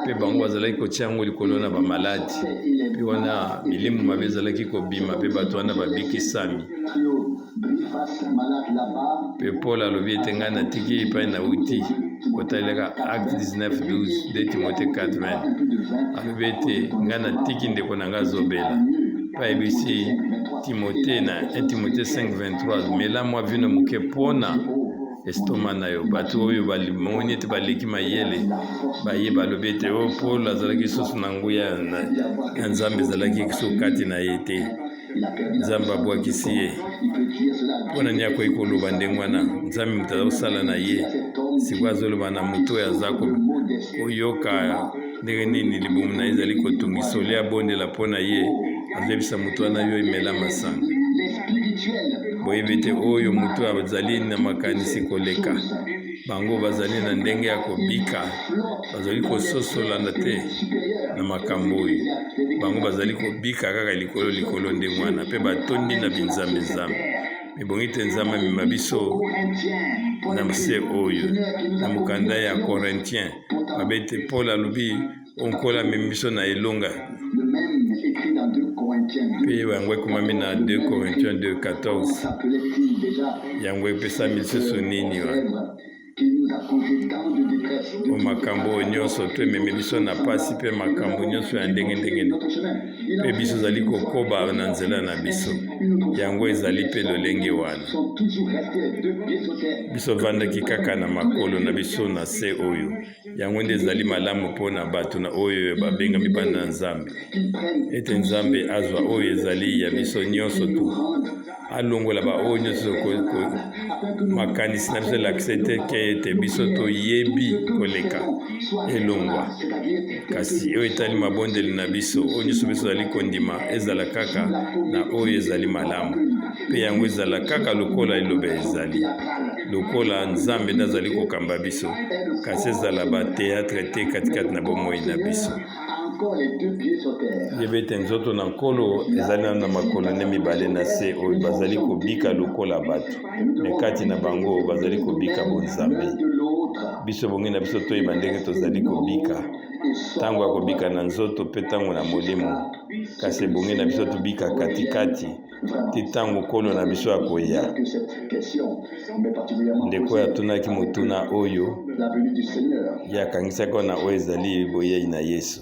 mpe bango bazalaki kotia yango likolo na bamaladi, mpe wana milimu mabe ezalaki kobima mpe bato wana babikisami. Mpe Paul alobi ete ngai natiki epai nauti, kotalelaka Acte 19 12 2 Timothée 4 20, alobi ete ngai natiki ndeko na ngai azobela, mpe ayebisi Timothée na 1 Timothée 5 23, mela mwa vino moke mpona estoma na yo. Bato oyo bamoni ete baleki mayele baye balobi ete oyo oh, Paul azalaki susu na nguya ya Nzambe ezalaki so kati na ye te, Nzambe abwakisi ye. Mpo na nini akoki koloba ndenge wana? Nzambe moto aza kosala na ye, sikoyo azoloba na moto oyo aza koyoka ndenge nini libumu na ye ezali kotungisa, olie abondela mpo na ye, azoyebisa moto wana yo emela masanga. Boyebi ete oyo moto azali na makanisi koleka bango bazali na ndenge ya kobika, bazali kososolana te na makambo oyo. Bango bazali kobika kaka likolo likolo ndenge wana, mpe batondi na binzambe nzambe. Ebongi te Nzambe amema biso na nse oyo. Na mokanda ya Corinthiens, babete Paul alobi o Nkolo amemi biso na elonga, mpe yango ekomami na 2 Corinthiens 2:14. Yango epesami lisusu nini wana? O makambo oyo nyonso to ememi biso na pasi mpe makambo nyonso ya ndenge ndenge, mpe biso ozali kokoba na nzela na biso. Yango ezali mpe lolenge wana biso vandaki kaka na makolo na biso na se oyo. Yango nde ezali malamu mpo na bato na oyo babengami bana na Nzambe, ete Nzambe azwa oyo ezali ya biso nyonso tu, alongola baoyo nyonso makanisi na biso elakisa ete ke ete biso toyebi koleka elongwa. Kasi oyo etali mabondeli na biso, oyo nyonso biso tozali kondima ezala kaka na oyo ezali malamu, mpe yango ezala kaka lokola eloba ezali lokola Nzambe nde azali kokamba biso, kasi ezala bateatre te katikati na bomoi na biso. Yeba ete nzoto na Nkolo ezali nano na makolo nde mibale na se oyo bazali kobika lokola bato, me kati na bango bazali kobika bonzambe. Biso bongi na biso toyeba ndenge tozali kobika, ntango ya kobika na nzoto mpe ntango na molimo, kasi ebongi na biso tobika katikati ti ntango Nkolo na biso akoya. Ndeko oyo atunaki motuna oyo, ye akangisaki wana oyo ezali boyei na Yesu.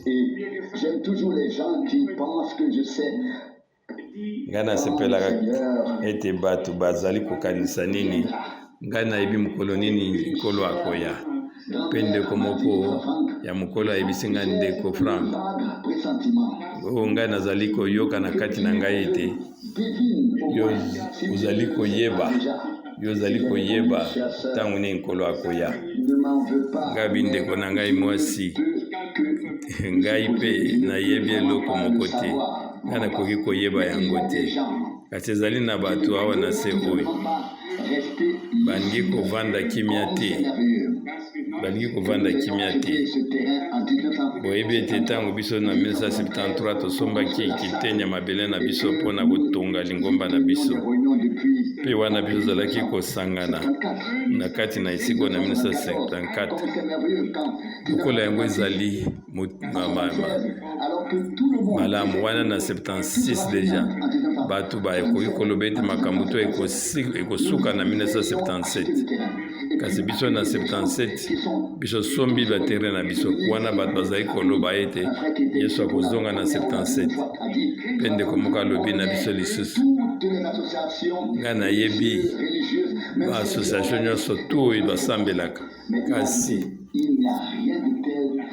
Ngai nasepelaka ete bato bazali kokanisa nini. Ngai nayebi mokolo nini Nkolo akoya. Mpe ndeko moko ya mokolo ayebisi ngai, ndeko Frank, oyo ngai nazali koyoka na kati na ngai ete yo ozali koyeba, yo ozali koyeba ntango nini Nkolo akoya. Ngai bindeko na ngai mwasi, ngai mpe nayebi eloko moko te, ngai nakoki koyeba yango te. Kasi ezali na bato awa na se oyo balingi kovanda kimia te, balingi kovanda kimia te. Boyebi ete ntango biso na 1973 tosombaki kiteni ya mabele na biso mpo na kotonga lingomba na biso, mpe wana biso tozalaki kosangana na kati na esika na 1974, lokola yango ezali malamu wana na 76 deja bato bakoki koloba ete makambo to ekosuka na 1977, kasi biso na 77 biso sombi baterrain na biso wana. Bato bazali koloba ete Yesu akozonga na 77, mpe ndeko moko alobi na biso lisusu, ngai nayebi. Ba association nyonso tu oyo basambelaka, kasi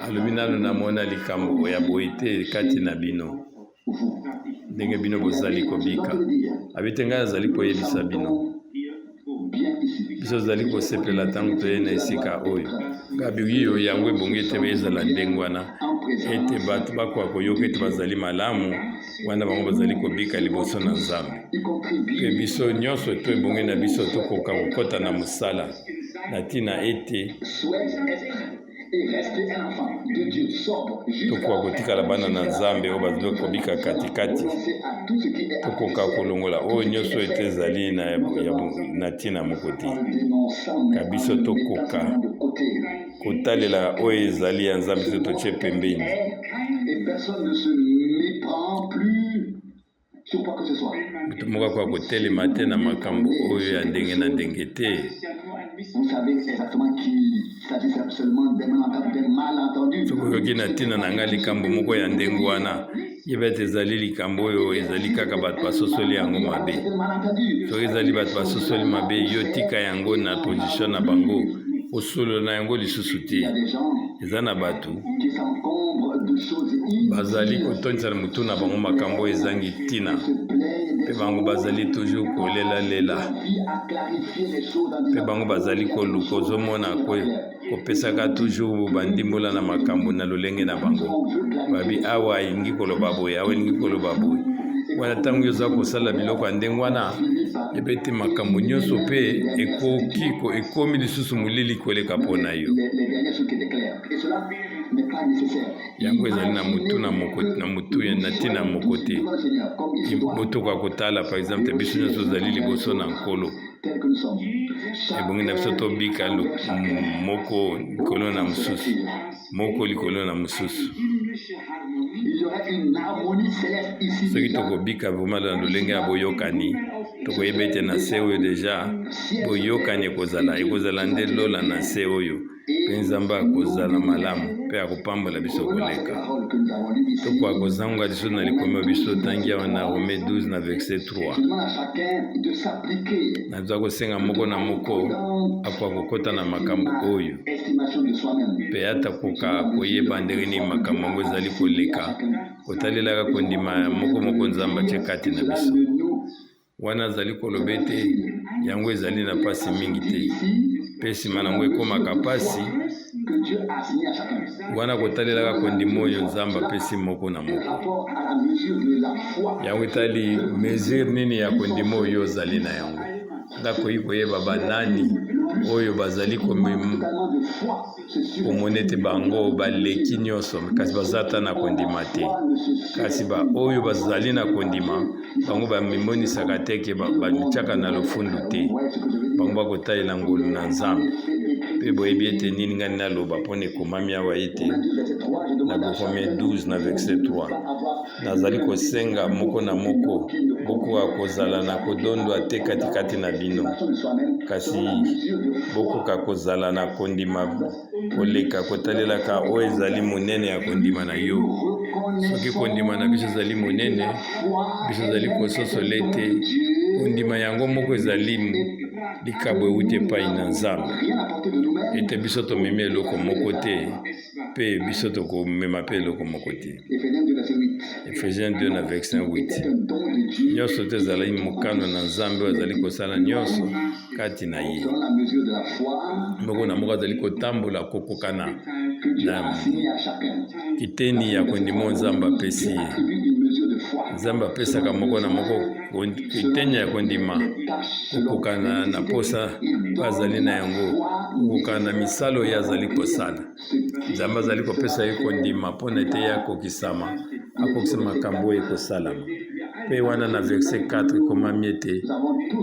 alobi nanu namona likambo ya boye te kati na bino, ndenge bino bozali kobika. Abi te, ngai azali koyebisa bino, biso tozali kosepela ntango toyei na esika oyo. Gabi oyo yango ebongi ete ezala ndenge wana, ete bato bakoka koyoka ete bazali malamu wana bango bazali kobika liboso na Nzambe. Mpe biso nyonso to ebongi na biso tokoka kokɔta na mosala na ntina ete tokoka kotikala bana na Nzambe oyo bazali kobika katikati, tokoka kolongola oyo nyonso ete ezali na ntina moko te, ka biso tokoka kotalela oyo ezali ya Nzambe to totie pembeni. Moto moko akoka kotelema te na makambo oyo ya ndenge na ndenge te. Soki oyoki na ntina na ngai likambo moko ya ndenge wana, yeba ete ezali likambo oyo ezali kaka bato basosoli yango mabe. Soki ezali bato basosoli mabe, yo tika yango na position na bango, kosolola na yango lisusu te. Eza na bato bazali kotondisa na motu na bango makambo oyo ezangi ntina, mpe bango bazali toujours kolelalela, mpe bango bazali koluka, ozomona, kopesaka toujours bandimbola na makambo na lolenge na bango. Babi awa alingi koloba boye, awa elingi koloba boye. Wana ntango yo oza kosala biloko ya ndenge wana, yeba ete makambo nyonso mpe ekoki ekomi lisusu molili koleka mpo na yo. Yango ezali na motu na moko na motu na ntina moko te. Botoka kotala par exemple, biso nyonso tozali liboso na Nkolo, ebongi na biso tobika moko likolo na mosusu, moko likolo na mosusu. Soki tokobika vraiment na lolenge ya boyokani, tokoyeba ete na se oyo deja boyokani ekozala, ekozala nde lola na se oyo, mpe Nzambe akozala malamu mpe akopambola biso koleka. Tokoka kozanga lisusu na likomi oyo biso totangi awa na Rome 12 na verset 3. Naza kosenga moko na moko akoka kokɔta na makambo oyo mpe atakoka koyeba ndenge nini makambo yango ezali koleka, kotalelaka kondima moko moko Nzambe atie kati na biso. Wana azali koloba ete yango ezali na mpasi mingi te, mpe nsima na yango ekomaka mpasi, wana kotalelaka kondima oyo Nzambe apesi moko na moko. Yango etali mesure nini ya kondima oyo ozali na yango. Nga koki koyeba banani oyo bazali komona ete bango baleki nyonso, kasi baza ata na kondima te. Kasi baoyo bazali na kondima, bango bamimonisaka te ke bamitiaka na lofundu te. Bango bakotalela ngolu na Nzambe. Mpe boyebi ete nini ngai naloba mpo na ekomami awa ete na Romain 12 na verset 3, nazali kosenga moko na moko bokoka kozala na kodondwa te katikati na bino, kasi bokoka kozala na kondima koleka, kotalelaka oyo ezali monene ya kondima na yo. Soki kondima na biso ezali monene, biso ezali kososola ete kondima yango moko ezali likabo euti epai na Nzambe, ete biso tomemi eloko moko te mpe biso tokomema mpe eloko moko te. Ephésiens 2 na verset 8. Nyonso te ezalaki mokano na Nzambe oyo azali kosala nyonso kati na ye. Moko na moko azali kotambola kokokana na kiteni ya kondima oyo Nzambe apesi ye. Nzambe apesaka moko na moko kiteni ya kondima kokokana na posa oyo azali na yango, kokokana na misala oyo azali kosala. Nzambe azali kopesa ye kondima mpo na ete ye akokisama, akokisa makambo oyo ekosalama. Mpe wana na verset 4 ekomami ete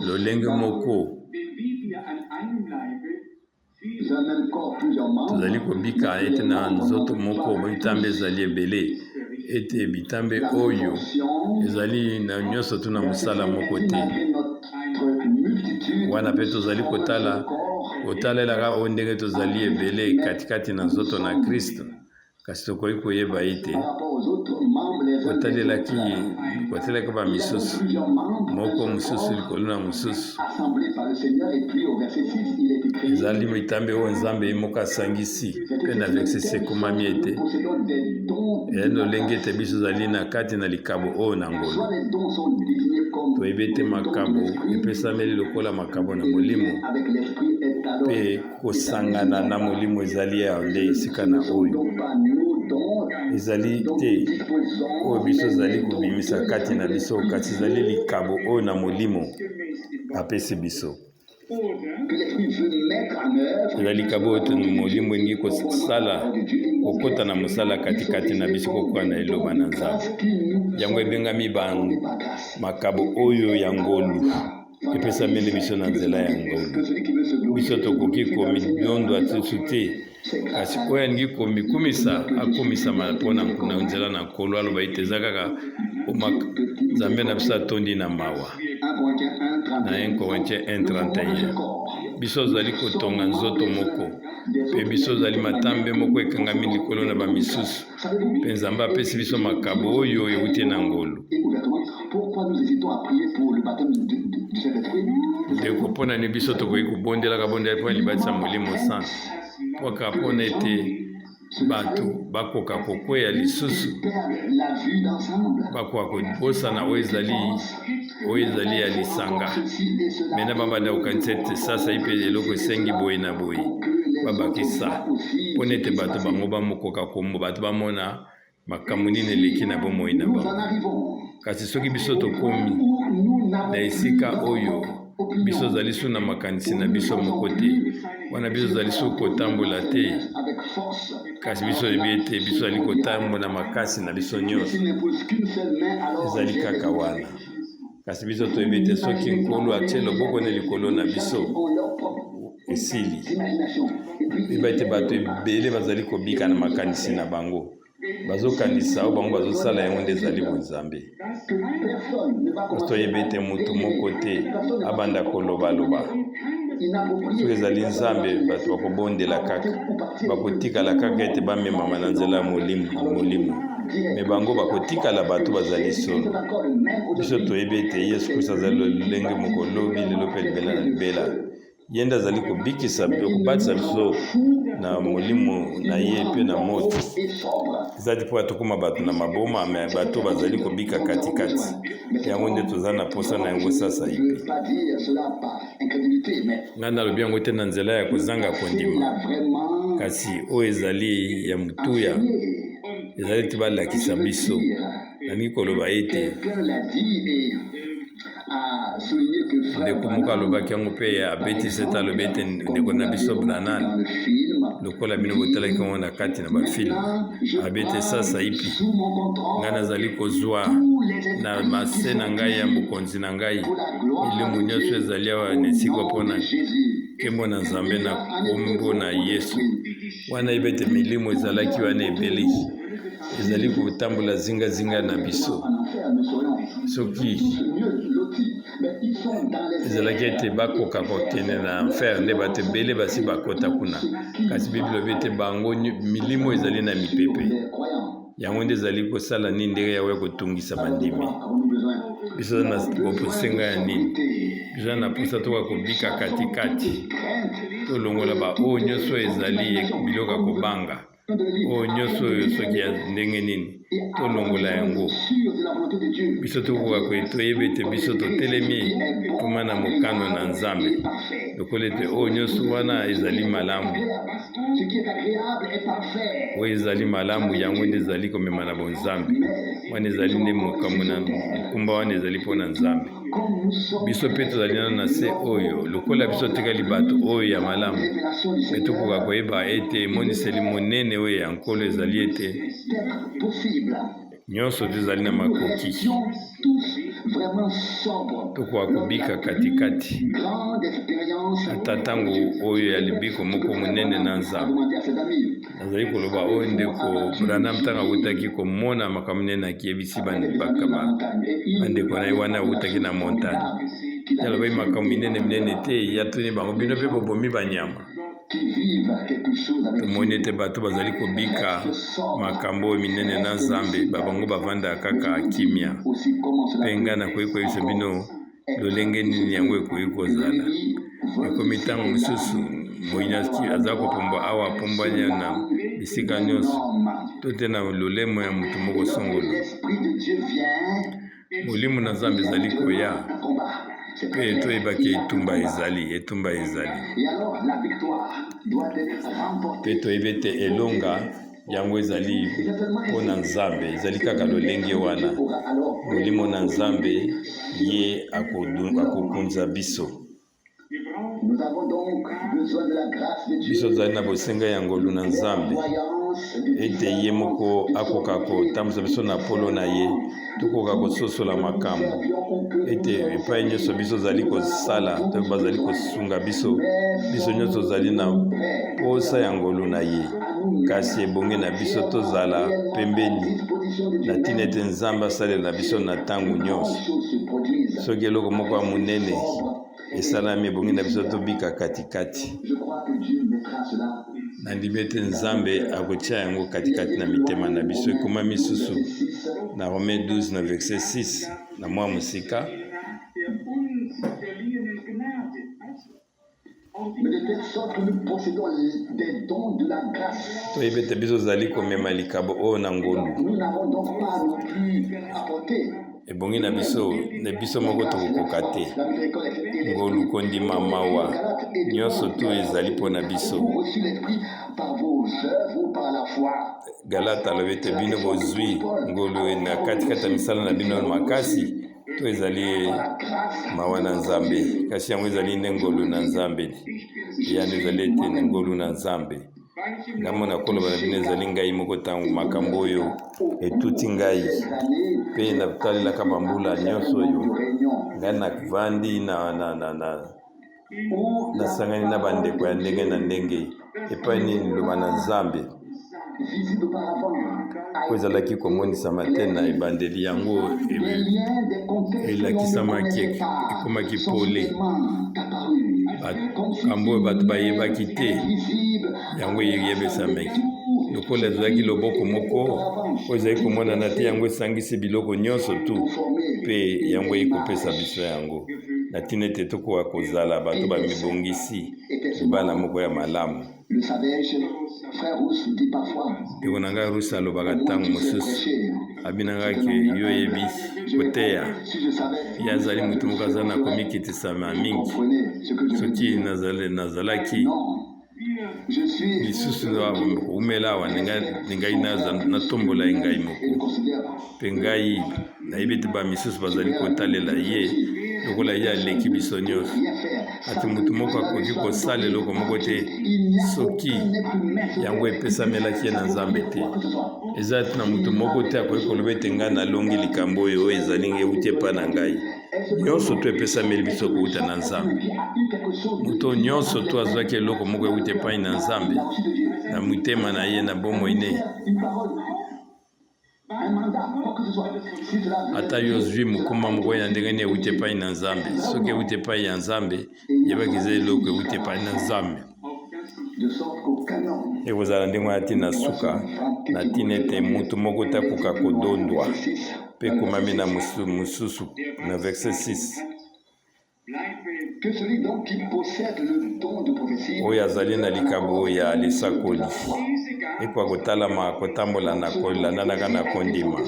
lolenge moko tozali kobika ete na nzoto moko bitambe ezali ebele, ete bitambe oyo ezali na nyonso tu na mosala moko te. Wana mpe tozali kotala, kotalelaka oyo ndenge tozali ebele katikati na nzoto na Kristo, kasi tokoki koyeba ete kotalelaki Kotielaka ba misusu moko mosusu likolo na mosusu. Ezali mitambe oyo Nzambe ye moko asangisi, mpe na verse 6 ekomami ete ezali lolenge ete biso ozali na kati na likabo oyo na ngolu. Toyebi ete makabo epesameli lokola makabo na molimo, mpe kosangana na molimo ezali ya nde esika na oyo ezali te oyo biso ezali kobimisa kati na biso, kasi ezali likabo oyo na molimo apesi biso. Ezali likabo oyo molimo elingi kosala kokota na mosala katikati na biso kokoka na liloba na Nzambe. Yango ebengami ba makabo oyo ya ngolu epesameli biso na nzela ya ngolu. Biso tokoki komilondwa lisusu te, kasi oyo alingi komikumisa akumisama mpo na nzela na Nkolo, aloba ete eza kaka Nzambe na biso atondi na mawa. Na 1 Corinthiens 1:31, biso ozali kotonga nzoto moko, mpe biso ozali matambe moko ekangami likolo na bamisusu, mpe Nzambe apesi biso makabo oyo euti na ngolu. Ndeko, mpo na nini biso tokoki kobondelaka bondela mpo na libatisi ya Molimo Santu? Mpo kaka mpo na ete bato bakoka kokweya lisusu, bakoka kobosana oyo ezali oyo ezali ya lisanga. Mena babanda kokanisa ete sasa ipe eloko esengi boye na boye, babakisa mpo na ete bato bango bamokoka kombo bato bamona makambo nini eleki na bomoi na bango. Kasi soki biso tokomi na esika oyo biso ozali su na makanisi na biso moko te, wana biso ozali su kotambola te, kasi biso oyebi ete biso ozali kotambola makasi na biso nyonso, ezali kaka wana. Kasi biso toyebi ete soki Nkolo atie loboko na likolo na biso, esili. Yeba ete bato ebele bazali kobika na makanisi na bango, bazokanisa oyo bango bazosala yango nde ezali bonzambe. Kasi toyebi ete moto moko te abanda kolobaloba. Soki ezali Nzambe, bato bakobondela kaka, bakotikala kaka ete bamemama na nzela ya molimo, me bango bakotikala bato bazali solo. Biso toyebi ete Yesu Kristo azali lolenge moko lobi, lelo mpe libela na libela. Ye nde azali kobikisa mpe kobatisa biso na molimo na ye mpe na moto. Eza te mpo tokóma bato na maboma, me bato bazali kobika katikati. Yango nde toza na mposa na yango sasaipi. Ngai nalobi yango te na nzela ya kozanga kondima, kasi oyo ezali ya motuya ezali ete balakisa biso. Nalingi koloba ete ndeko moko alobaki yango mpe abetisi ete alobi ete ndeko na biso Branham, lokola bino botalaki yango na kati na bafilme, alobi ete sasaipi ngai nazali kozwa na mase na ngai ya bokonzi na ngai milimo nyonso ezali awa na esika mpo na nkembo na Nzambe na nkombo na Yesu. Wana yebi ete milimo ezalaki wana ebele ezali kotambola zingazinga na biso. Soki ezalaki ete bakoka kokende na enfer, nde bato ebele basi bakota kuna. Kasi Biblia elobi ete bango milimo ezali na mipepe. Yango nde ezali kosala nini ndenge yawe ya kotungisa bandimi. Biso na bosenga ya nini? Biso na mposa toka kobika katikati, tolongola baoyo nyonso ezali biloko ya kobanga, oyo nyonso oyo soki ya ndenge nini, tolongola yango. Biso tokoka toyebi ete biso totelemi mpoma na mokano na Nzambe, lokola ete oyo nyonso wana ezali malamu. Oyo ezali malamu, yango nde ezali komema na bonzambe. Wana ezali nde mokambo na mokumba wana ezali mpo na Nzambe. Biso mpe tozali nano na se oyo, lokola biso totikali bato oyo ya malamu, mpe tokoka koyeba ete emoniseli monene oyo ya Nkolo ezali ete nyonso tozali na makoki tokoka kobika katikati ata ntango oyo ya libiko moko monene na Nzambe. Nazali koloba oyo ndeko Branham ntango awutaki komona makambo nene akiyebisi bandeko na ye wana awutaki na montagne. Ye alobaki makambo minene minene te, ye atuni bango, bino mpe bobomi banyama? Tomoni ete bato bazali kobika makambo oyo minene na Nzambe, ba bango bavandaka kaka kimia. Mpe ngai nakoki koyebisa bino lolenge nini yango ekoki kozala. Ekomi ntango mosusu moyini aza kopumbwa awa apumbwani na bisika nyonso to te na lolemo ya moto moko songolo. Molimo na Nzambe ezali koya mpe toyebaki etumba ezali, etumba ezali. Mpe toyebi ete elonga yango ezali mpo na Nzambe, ezali kaka lolenge wana. Molimo na Nzambe ye akokunza biso. Biso tozali na bosenga ya ngolu na Nzambe ete ye moko akoka kotambwisa biso na polo na ye, tokoka kososola makambo ete epai nyonso biso tozali kosala to bazali kosunga biso, biso nyonso tozali na mposa ya ngolu na ye, kasi ebongi na biso tozala pembeni na ntina ete Nzambe asalela biso na ntango nyonso. Soki eloko moko ya monene esalami, ebongi na biso tobika katikati. Nandimi ete Nzambe akotia yango katikati na mitema na biso. Ekomami susu na Romains 12 na verset 6 na mwa mosika. Toyebi ete biso ozali komema likabo oyo na ngolu. Ebongi na biso, na biso moko tokokoka te. Ngolu, kondima, mawa, nyonso tu ezali mpo na biso. Galata alobi ete bino bozwi ngolu na katikati ya misala na bino makasi to ezali mawa na Nzambe, kasi yango ezali nde ngolu na Nzambe. Eyano ezali ete ngolu na Nzambe. Ngambo na koloba na bino ezali ngai moko ntango makambo oyo etuti ngai mpe natalelaka bambula nyonso oyo ngai navandi na, na, na, na, nasangani na bandeko ya ndenge na ndenge epai nini liloba na Nzambe oyo ezalaki komonisama te na ebandeli yango elakisamaki ekomaki pole makambo oyo bato bayebaki te yango eyebesamaki lokola ezalaki loboko moko oyo ezali komonana te yango esangisi biloko nyonso tu mpe yango eyei kopesa biso yango na ntina ete tokoka kozala bato bamibongisi libala moko ya malamu. Ndeko na ngai Rusi alobaka ntango mosusu, abi na ngai ke yo oyebi koteya. Ye azali moto moko aza na komikitisama mingi. Soki nazalaki lisusu koumela awa, ngai natombola ye ngai moko. Mpe ngai nayebi ete bamisusu bazali kotalela ye lokola ye aleki biso nyonso. Ati moto moko akoki kosala eloko moko te soki yango epesamelaki ye na Nzambe te. Eza na moto moko te akoki koloba ete ngai nalongi likambo oyo oyo ezali euti epai na ngai. Nyonso to epesameli biso kouta na Nzambe. Moto nyonso to azwaki eloko moko euti epai na Nzambe na motema na ye na bomoi ne. Ata yo ozwi mokumba moko ya ndenge nini euti epai na Nzambe, soki euti epai ya Nzambe, yebaki eza eloko euti epai na Nzambe. Ekozala ndenge wana ntina suka, na ntina ete moto moko te akoka kodondwa. Mpe ekomami na mosusu na verset 6. Oyo azali na likabo ya lisakoli ekoka kotalama kotambola na kolandanaka na kondima.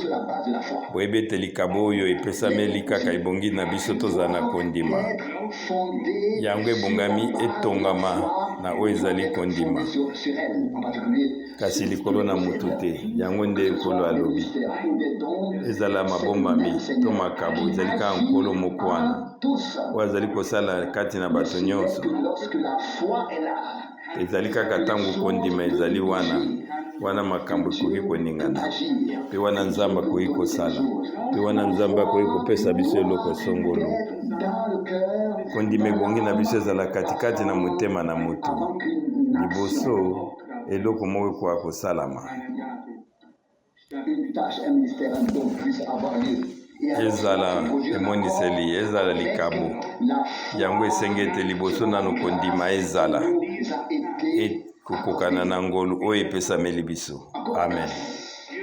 Boyebi ete likabo oyo epesameli kaka ebongi na biso tozala na kondima. Yango ebongami etongama na oyo ezali kondima, kasi likolo na moto te. Yango nde Nkolo alobi. Ezala mabombami to makabo, ezali kaka Nkolo moko wana oyo azali kosala kati na bato nyonso. Ezali kaka ntango kondima ezali wana, wana makambo ekoki koningana, mpe wana Nzambe akoki kosala, mpe wana Nzambe akoki kopesa biso eloko songolo. Kondima ebongi na biso ezala katikati na motema na moto liboso eloko moko ekoka kosalama. Ezala emoniseli, ezala likabo, yango esengi ete liboso nano kondima ezala. Ekokokana na ngolu oyo epesameli biso. Amen.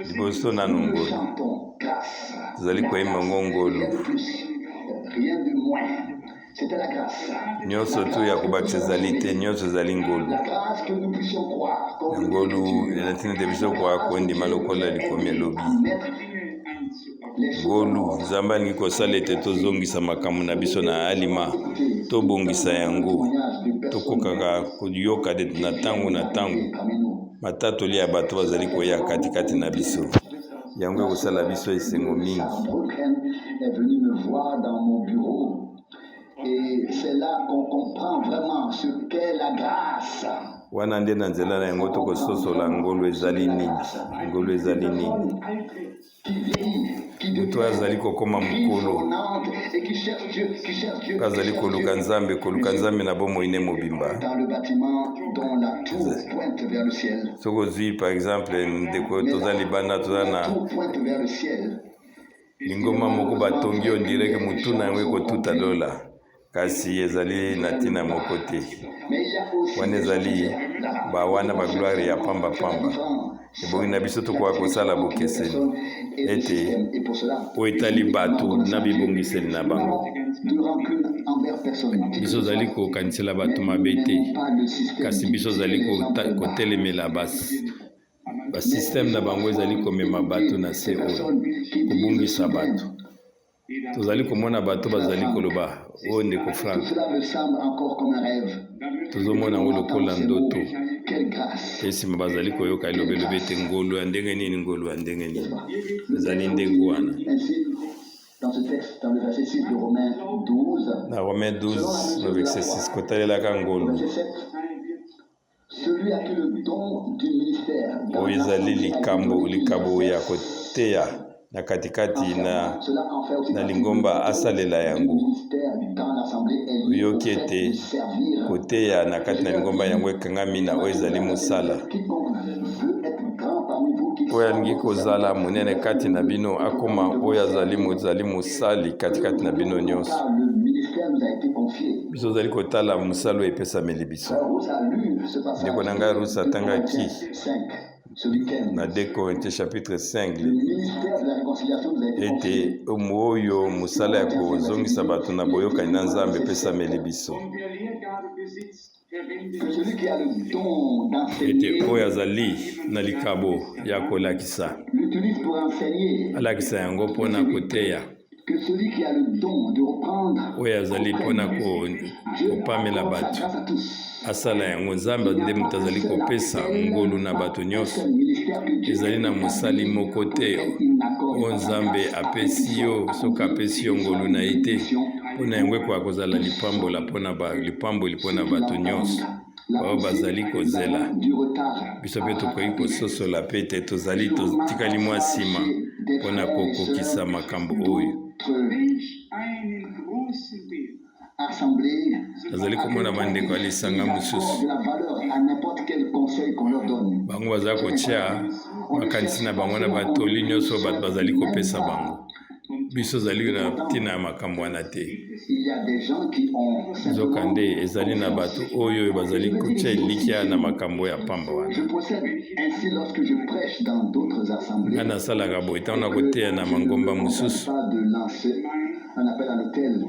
Liboso nanu ngolu. Tozali koyemba ngo ngolu. Nyonso tu ya kobakisa ezali te, nyonso ezali ngolu. Na ngolu na ntina ete biso koka kondima lokola likomi elobi. Ngolu, Nzambe alingi kosala ete tozongisa makambo na biso na alima, tobongisa yango, tokokaka koyoka na ntango na ntango matatoli ya bato bazali koya katikati na biso. Yango ekosala biso esengo mingi. Wana nde na nzela na yango tokososola ngolu ezali nini. Ngolu ezali nini? Moto oyo azali kokoma mokolo mpe azali koluka Nzambe, koluka Nzambe na bomoi ne mobimba. Soki ozwi par exemple ndeko, toza libanda, toza na lingomba moko batongi on dirait que motu na yango ekotuta lola, kasi ezali na ntina moko te. Wana ezali bawana bagloire ya pamba pamba. Ebongi na biso tokoka kosala bokeseni ete oyo etali bato na bibongiseli na bango. Biso ozali kokanisela bato mabe te, kasi biso ozali kotelemela basysteme na bango ezali komema bato na se oyo kobungisa bato. Tozali komona bato bazali koloba, oyo ndeko Frank, tozomona yango lokola ndoto. Mpe nsima bazali koyoka elobelobe ete ngolu ya ndenge nini, ngolu ya ndenge nini. Ezali ndenge wana. Na Romain 12, na verset 6, kotalelaka ngolu. Oyo ezali likambo, likabo ya koteya na katikati na, na lingomba, asalela yango. Oyoki ete koteya na kati na lingomba yango ekangami na oyo ezali mosala. Oyo alingi kozala monene kati na bino akoma oyo azali mozali mosali katikati na bino nyonso. Biso ozali kotala mosala oyo epesameli biso. Ndeko na ngai Ruth atangaki na 2 Corinthiens chapitre 5 ete oyo mosala ya kozongisa bato na boyokani na Nzambe epesameli biso, ete oyo azali na likabo ya kolakisa alakisa yango mpo na koteya, oyo azali mpo na kopamela bato asala yango. Nzambe nde moto azali kopesa ngolu na bato nyonso. Ezali na mosali moko te oyo Nzambe apesi yo soki apesi yo ngolu na ye te, mpo na yango ekoka kozala lipambola mpo na lipamboli mpo na bato nyonso baoyo bazali kozela. Biso mpe tokoki kososola mpe ete tozali totikali mwa nsima mpo na kokokisa makambo oyo. Nazali komona bandeko ya lisanga mosusu, bango baza kotia makanisi na bango na batoli nyonso bato bazali kopesa bango. Biso ozali na ntina ya makambo wana te. Nzokande, ezali na bato oyo bazali kotya elikya na makambo ya pamba wana. Ngai nasalaka boye ntango nakoteya na mangomba mosusu.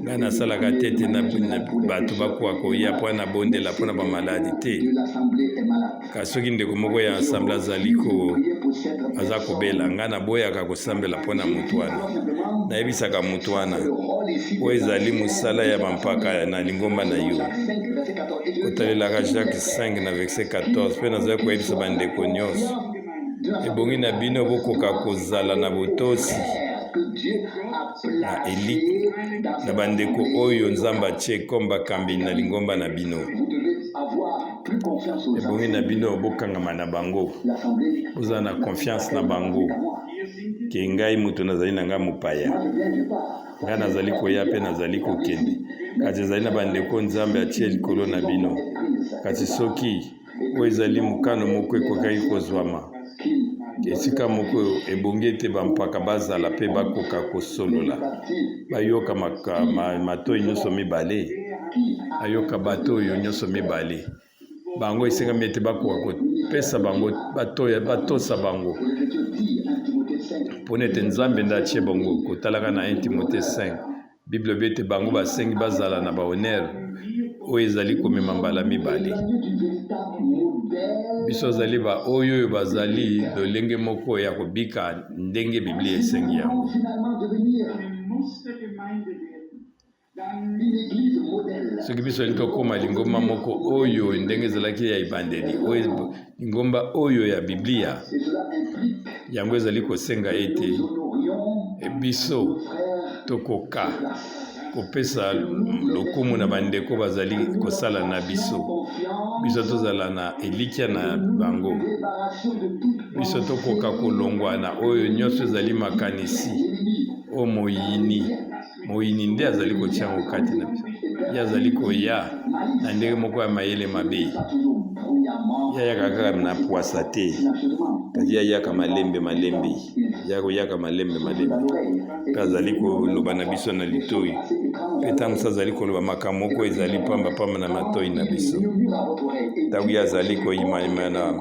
Ngai nasalaka te ete bato bakoka koya mpo nabondela mpo na bamaladi te. Kasi soki ndeko moko ya ensemble azali ko aza kobela, ngai naboyaka kosambela mpo na moto wana. Nayebisaka moto wana, oyo ezali mosala ya bampaka na lingomba na yo. Kotalelaka Jacques 5 na verset 14, mpe nazali koyebisa bandeko nyonso, ebongi na bino bokoka kozala na botosi na eliki na bandeko oyo Nzambe atie comme bakambi na lingomba na bino. Ebongi na bino bokangama na bango, bozala na confiance na bango ke ngai moto nazali na ngai mopaya, ngai nazali koya mpe nazali kokende, kasi ezali na bandeko Nzambe atie likolo na bino. Kasi soki oyo ezali mokano moko ekokaki kozwama esika moko, ebongi ete bampaka bazala mpe bakoka kosolola, bayoka matoi nyonso mibale, ayoka bato oyo nyonso mibale. Bango esengami ete bakoka kopesa bango batoya batosa bango mpona ete Nzambe nde atie bango. Kotalaka na 1 Timote 5, Bible elobi ete bango basengi bazala na bahonere oyo ezali komema mbala mibale. Biso azali baoyo oyo bazali lolenge moko ya kobika ndenge Biblia esengi yango. Soki biso tolingi tokóma lingomba moko oyo ndenge ezalaki ya ebandeli, oyo lingomba oyo ya Biblia, yango ezali kosenga ete biso tokoka kopesa lokumu na bandeko bazali kosala na biso, biso tozala na elikya na bango, biso tokoka kolongwa na oyo nyonso ezali makanisi oyo moyini. Moyini nde azali kotia yango kati na biso. Ye azali koya na ndenge moko ya mayele mabe. Ye ayaka kaka na pwasa te, kasi ye ayaka malembe malembe, ye akoyaka malembe malembe, mpe azali koloba na biso na litoi, mpe ntango mosusu azali koloba makambo moko ezali pamba pamba na matoi na biso. Ntango ye azali koyimayima na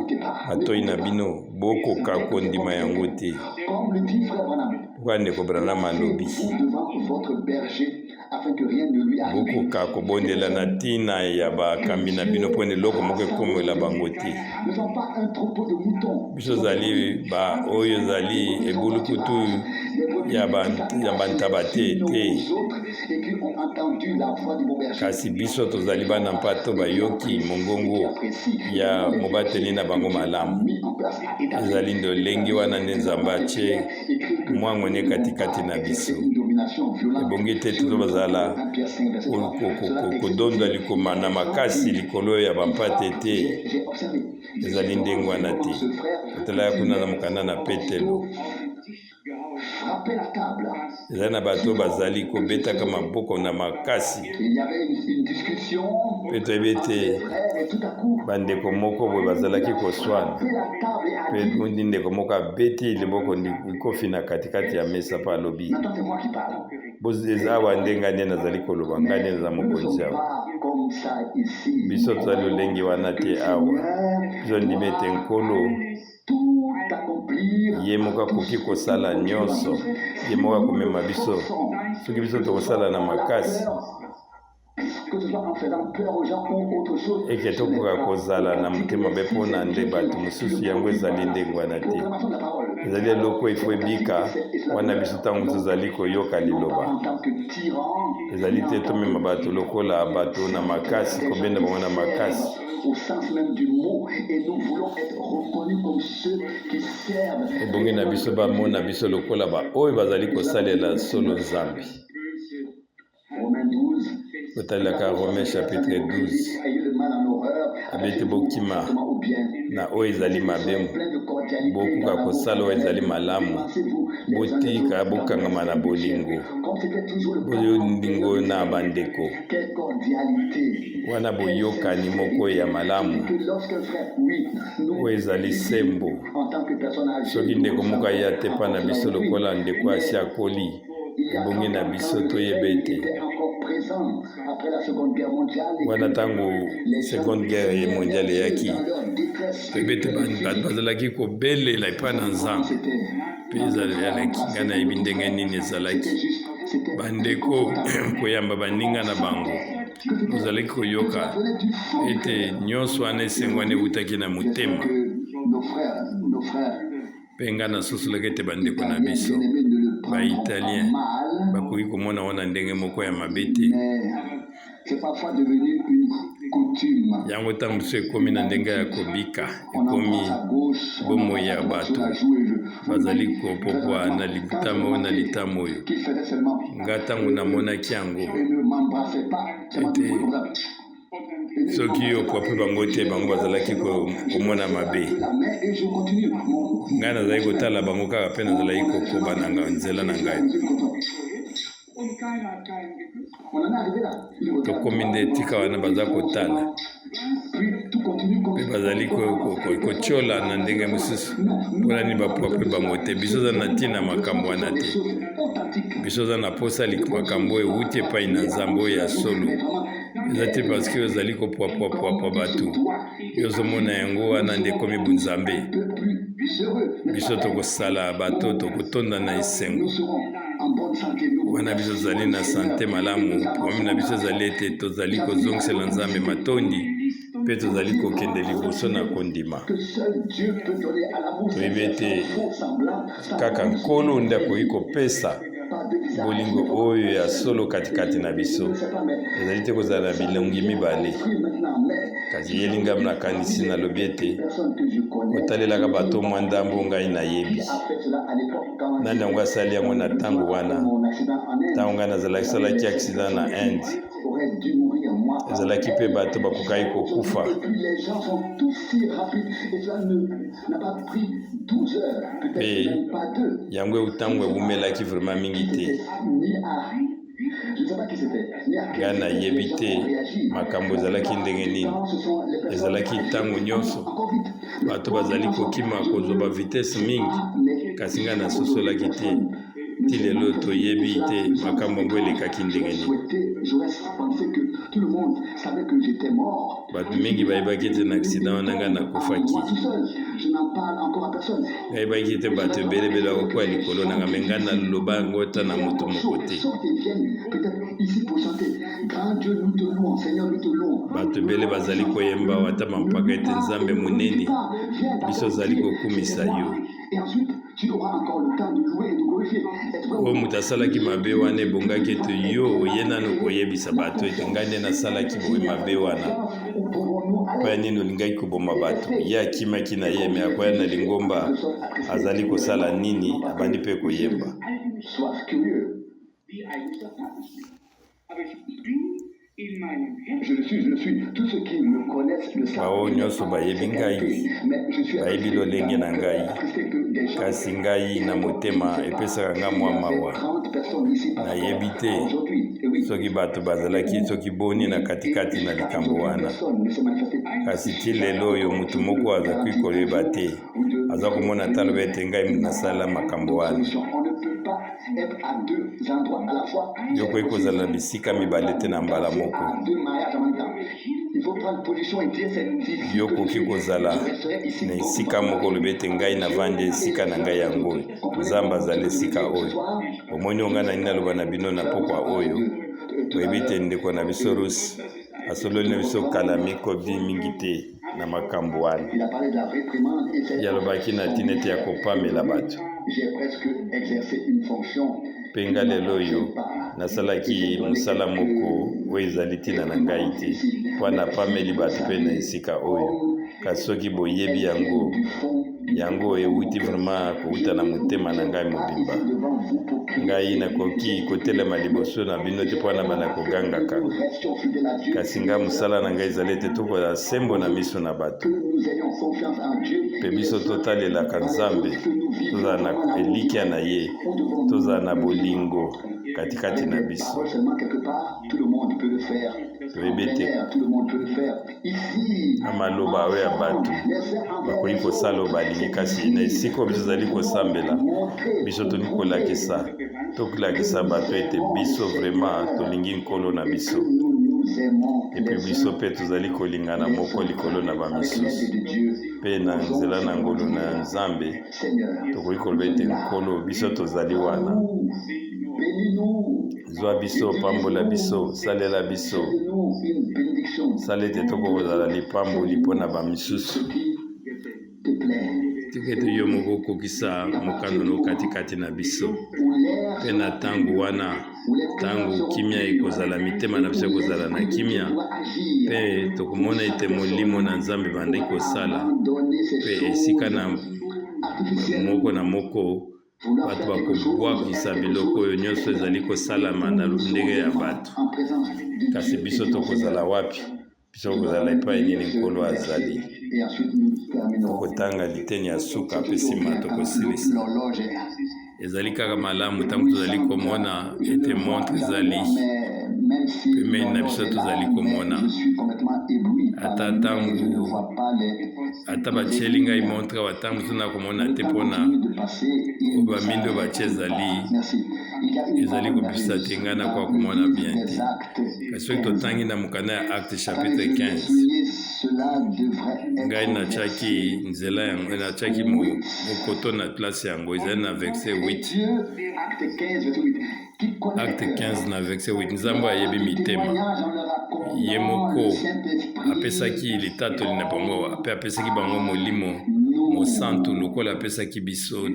matoi na bino, bokoka kondima yango te. Lokola ndeko Branham alobi, bokoka kobondela na ntina ya bakambi na bino mpo na eloko moko ekomela bango te. Biso ozali ba oyo ezali ebulukutu ya bantaba te te, kasi biso tozali bana mpato bayoki mongongo ya mobateli na bango malamu. Ezali ndolenge wana nde Nzambe atie mwango ne katikati na biso. Ebongi te tozo bazala kodonda likoma na makasi likolo ya bampate te. Ezali ndenge wana te. Kotalaka kuna na mokanda na Petelo, ezali na bato bazali kobetaka maboko na makasi, mpe toyebi ete bandeko moko boye bazalaki koswana, mpe undi ndeko moko abeti liboko likofi na katikati ya mesa mpe alobi, eza awa nde ngai nde nazali koloba, ngai nde naza mokonzi awa. Biso tozali lolenge wana te awa. Biso ndimi ete Nkolo ye moko akoki kosala nyonso, ye moko akomema biso soki biso tokosala na makasi eke tokoka kozala na motema mabe mpo na nde bato mosusu. Yango ezali ndenge wana te. Ezali eloko efo ebika wana biso ntango tozali koyoka liloba. Ezali te tomema bato lokola bato na makasi, kobenda bango na makasi. Ebongi na biso bamona biso lokola baoyo bazali kosalela solo Nzambe. Kotalelaka Romain chapitre 12, abeti bokima na oyo ezali mabe, bokoka kosala oyo ezali malamu, botika bokangama na bolingo, bolingo na bandeko wana, boyokani moko ya malamu oyo ezali sembo. Soki ndeko moko aya te mpa na biso lokola ndeko asi akoli, ebongi na biso toyeba ete wana ntango Seconde Guerre mondiale eyaki, toyebi ete bato bazalaki kobelela epai na Nzambe, mpe ezalaki ngai nayebi ndenge nini ezalaki bandeko koyamba baninga na bango. Ozalaki koyoka ete nyonso wana esengo wana ewutaki na motema. Mpe ngai nasosolaki ete bandeko na biso Baitalien bakoki komona wana ndenge moko ya mabe te. Yango ntango mosusu ekomi na ndenge ya kobika, ekomi bomoi ya bato bazali kopopwa na litama oyo na litama oyo. Ngai ntango namonaki yango ete soki yo pwape bango te, bango bazalaki komona mabe. Ngai nazalaki kotala bango kaka mpe nazalaki kokoba na nzela na ngai. Tokomi nde tika wana baza kotala mpe bazali kotiola na ndenge mosusu. Mpona nini bapwape bango te? Biso oza na ntina makambo wana te. Biso oza na posa makambo oyo ewuti epai na Nzambe oyo ya solo. Eza te parce que ozali kopwapwapwapwa bato, yo ozomona yango wana nde ekomi bunzambe. Biso tokosala bato, tokotonda na esengo wana biso tozali na sante malamu. Problème na biso ezali ete tozali kozongisela Nzambe matondi mpe tozali kokende liboso na kondima. Toyebi ete kaka Nkolo nde akoki kopesa bolingo oyo ya solo katikati na biso. Ezali te kozala na bilongi mibale. Kasi eyeli ngai nakanisi, nalobi ete kotalelaka bato mwa ndambo ngai nayebi nani yango asali yango na ntango wana, ntango ngai nazalaki salaki accident na Inde, ezalaki mpe bato bakokaki kokufa. Mpe yango ntango ewumelaki vraiment mingi te. Ngai nayebi te makambo ezalaki ndenge nini. Ezalaki ntango nyonso bato bazali kokima kozwa ba vitesse mingi, kasi ngai nasosolaki te. Ti lelo toyebi te makambo yango elekaki ndenge nini. Bato mingi bayebaki ete na accident wana ngai nakufaki. Nayebaki ete bato ebele ebele bakokwea likolo na ngai, me ngai naloba yango ata na moto moko te. Bato ebele bazali koyemba awa ata bampaka ete Nzambe monene, biso ozali kokumisa yo. Oyo moto asalaki mabe wana, ebongaki ete yo oye nanu koyebisa bato ete ngai nde nasalaki boye mabe wana. Mpo ya nini olingaki koboma bato? Ye akimaki na ye, me akoya na lingomba azali kosala nini? Abandi mpe koyemba. Baoyo nyonso bayebi ngai bayebi lolenge na ngai, kasi ngai na motema epesaka ngai mwa mawa. Nayebi te soki bato bazalaki soki boni na katikati na likambo wana, kasi ti lelo oyo moto moko azalaki koyeba te, aza komona ata aloba ete ngai nasala makambo wana. Yo okoki kozala na bisika mibale te na mbala moko. Yo okoki kozala na esika moko olobi ete ngai navandi esika na ngai yango oyo, Nzambe azali esika oyo. Omoni oyo ngai nalingi naloba na bino na pokwa oyo? Oyebi ete ndeko na biso Rusi asololi na biso kala mikobi mingi te na makambo wana. Ye alobaki na ntina ete ya kopamela bato. Mpe ngai lelo oyo nasalaki mosala moko oyo ezali ntina na ngai te, mpo napameli bato mpe na esika oyo. Kasi soki boyebi yango, yango ewuti vraiment kowuta na motema na ngai mobimba. Ngai nakoki kotelema liboso na bino te mpo nabanda kogangaka, kasi ngai mosala na ngai ezali ete tokozala sembo na miso na bato, mpe biso totalelaka Nzambe, tozala na elikya na ye, tozala na bolingo katikati na biso. Toyebi ete na maloba oyo ya bato bakoki kosala oyo balingi, kasi na esika oyo biso tozali kosambela, biso tolingi kolakisa, tolakisa bato ete biso vraiment tolingi Nkolo na biso, epuis biso mpe tozali kolingana moko likolo na bamisusu, mpe na nzela na ngolu na Nzambe tokoki koloba ete Nkolo, biso tozali wana. Zwa biso, pambola biso, salela biso, sala ete tokoki kozala lipamboli mpo na bamisusu. Tika ete yo moko okokisa mokano no katikati na biso, mpe na ntango wana, ntango kimia ekozala, mitema na biso ekozala na kimia, mpe tokomona ete Molimo na Nzambe ebandaki kosala, mpe esika na moko na moko Bato bakobwakisa biloko oyo nyonso ezali kosalama na ndenge ya bato. Kasi biso tokozala wapi? Biso tokozala epai nini Nkolo azali? Tokotanga liteni ya suka mpe nsima tokosilisa. Ezali kaka malamu ntango tozali komona ete montre ezali. Pembeni na biso tozali komona ata ntango ata batieli ngai montre awa ntango mosusu nakomona te mpona oyo bamindo batie ezali ezali kopesa te ngai nakoka komona bien te. Kasi soki totangi na mokanda ya Acte chapitre 15, ngai natiaki nzela yango, natiaki mokoto na place yango, ezali na verset 8. Acte 15 na verset 8. Nzambe ayebi mitema, ye moko apesaki litatoli na bango mpe apesaki bango Molimo Mosantu lokola apesaki biso,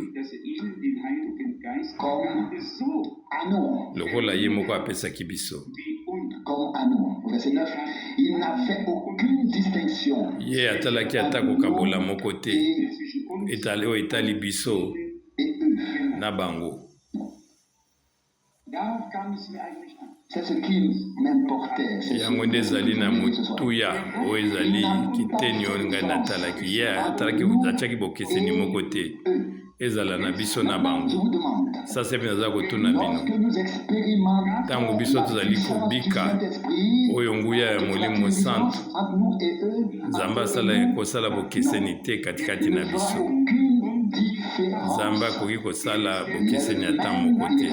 lokola ye moko apesaki biso. Ye atalaki ata kokabola moko te etali oyo etali biso na bango. Yango nde ezali na motuya oyo ezali kiteni oyo ngai natalaki. Ye atalaki, atiaki bokeseni moko te ezala na biso na bango. Sasa mpe naza kotuna bino, ntango biso tozali kobika oyo nguya ya Molimo Mosantu, Nzambe asala kosala bokeseni te katikati na biso. Nzambe akoki kosala bokeseni ata moko te.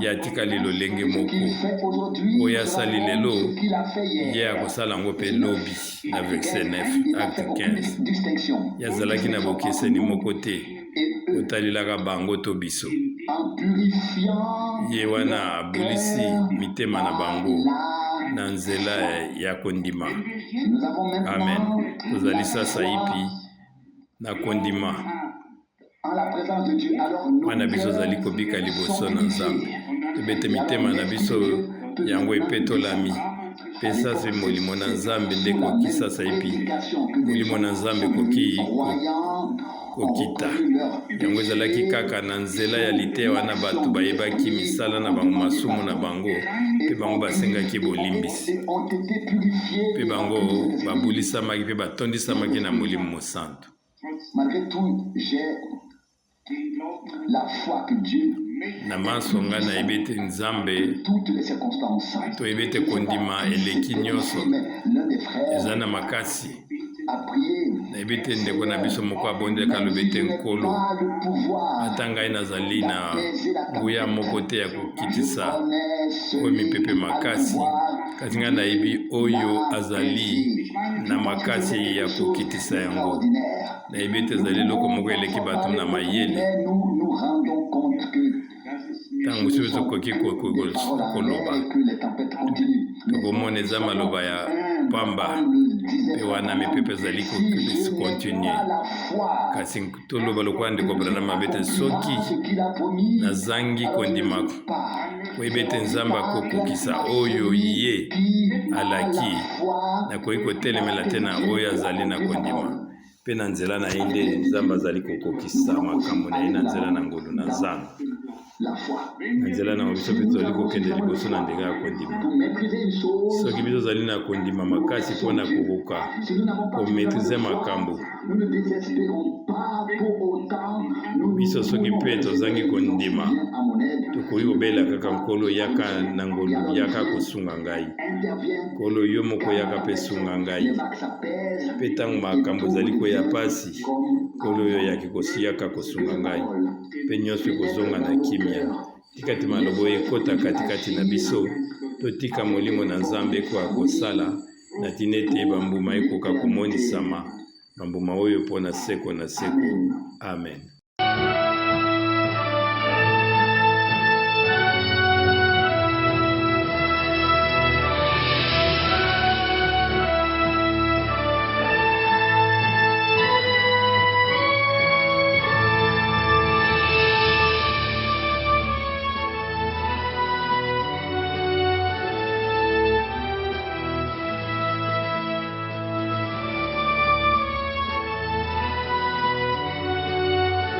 Ye atikali lolenge moko. Oyo asali lelo, ye akosala yango mpe lobi. Na verset 9, Acte 15. Ye azalaki na bokeseni moko te kotalelaka bango to biso. Ye wana abulisi mitema na bango na nzela ya kondima. Amen. Tozali sasaipi na kondima. Wana biso ozali kobika liboso na Nzambe, tobete mitema na biso yango epetolami. Mpe sasa Molimo na Nzambe nde koki sasaipi, Molimo na Nzambe koki kokita. Yango ezalaki kaka na nzela ya liteya wana bato bayebaki misala na bango, masumu na bango, mpe bango basengaki bolimbisi, mpe bango babulisamaki mpe batondisamaki na Molimo Mosantu. Na manso ngai nayebi ete Nzambe, toyebi ete kondima eleki nyonso, eza na makasi. Nayebi ete ndeko na biso moko abondelaka, alobi ete, Nkolo, ata ngai nazali na nguya moko te ya kokitisa oyo mipepe makasi, kasi ngai nayebi oyo azali na makasi ya kokitisa yango. Nayebi ete ezali eloko moko eleki bato na mayele. Ntango mosusu tokoki koloba, tokomona eza maloba ya pamba, mpe wana mipepe ezali kokontinue. Kasi toloba lokola ndeko Branham abe ete, soki nazangi kondima koyeba ete Nzambe akokokisa oyo ye alaki, nakoki kotelemela te na oyo azali na kondima. Mpe na nzela na ye nde Nzambe azali kokokisa makambo na ye na nzela na ngolu na Nzambe. Na nzela na yango biso mpe tozali kokende liboso na ndenge ya kondima. Soki biso tozali na kondima makasi mpo na kokoka kometrize makambo, biso soki mpe tozangi kondima, tokoki kobela kaka, Nkolo, yaka na ngolu, yaka kosunga ngai. Nkolo, yo moko yaka mpe sunga ngai. Mpe ntango makambo ezali koya mpasi, Nkolo oyo oyaki kosiyaka kosunga ngai, mpe nyonso ekozonga na kimia. Tika te maloba oyo ekota katikati na biso. Totika Molimo na Nzambe ekoka kosala na ntina ete bambuma ekoka komonisama, bambuma oyo mpo na seko na seko. Amen.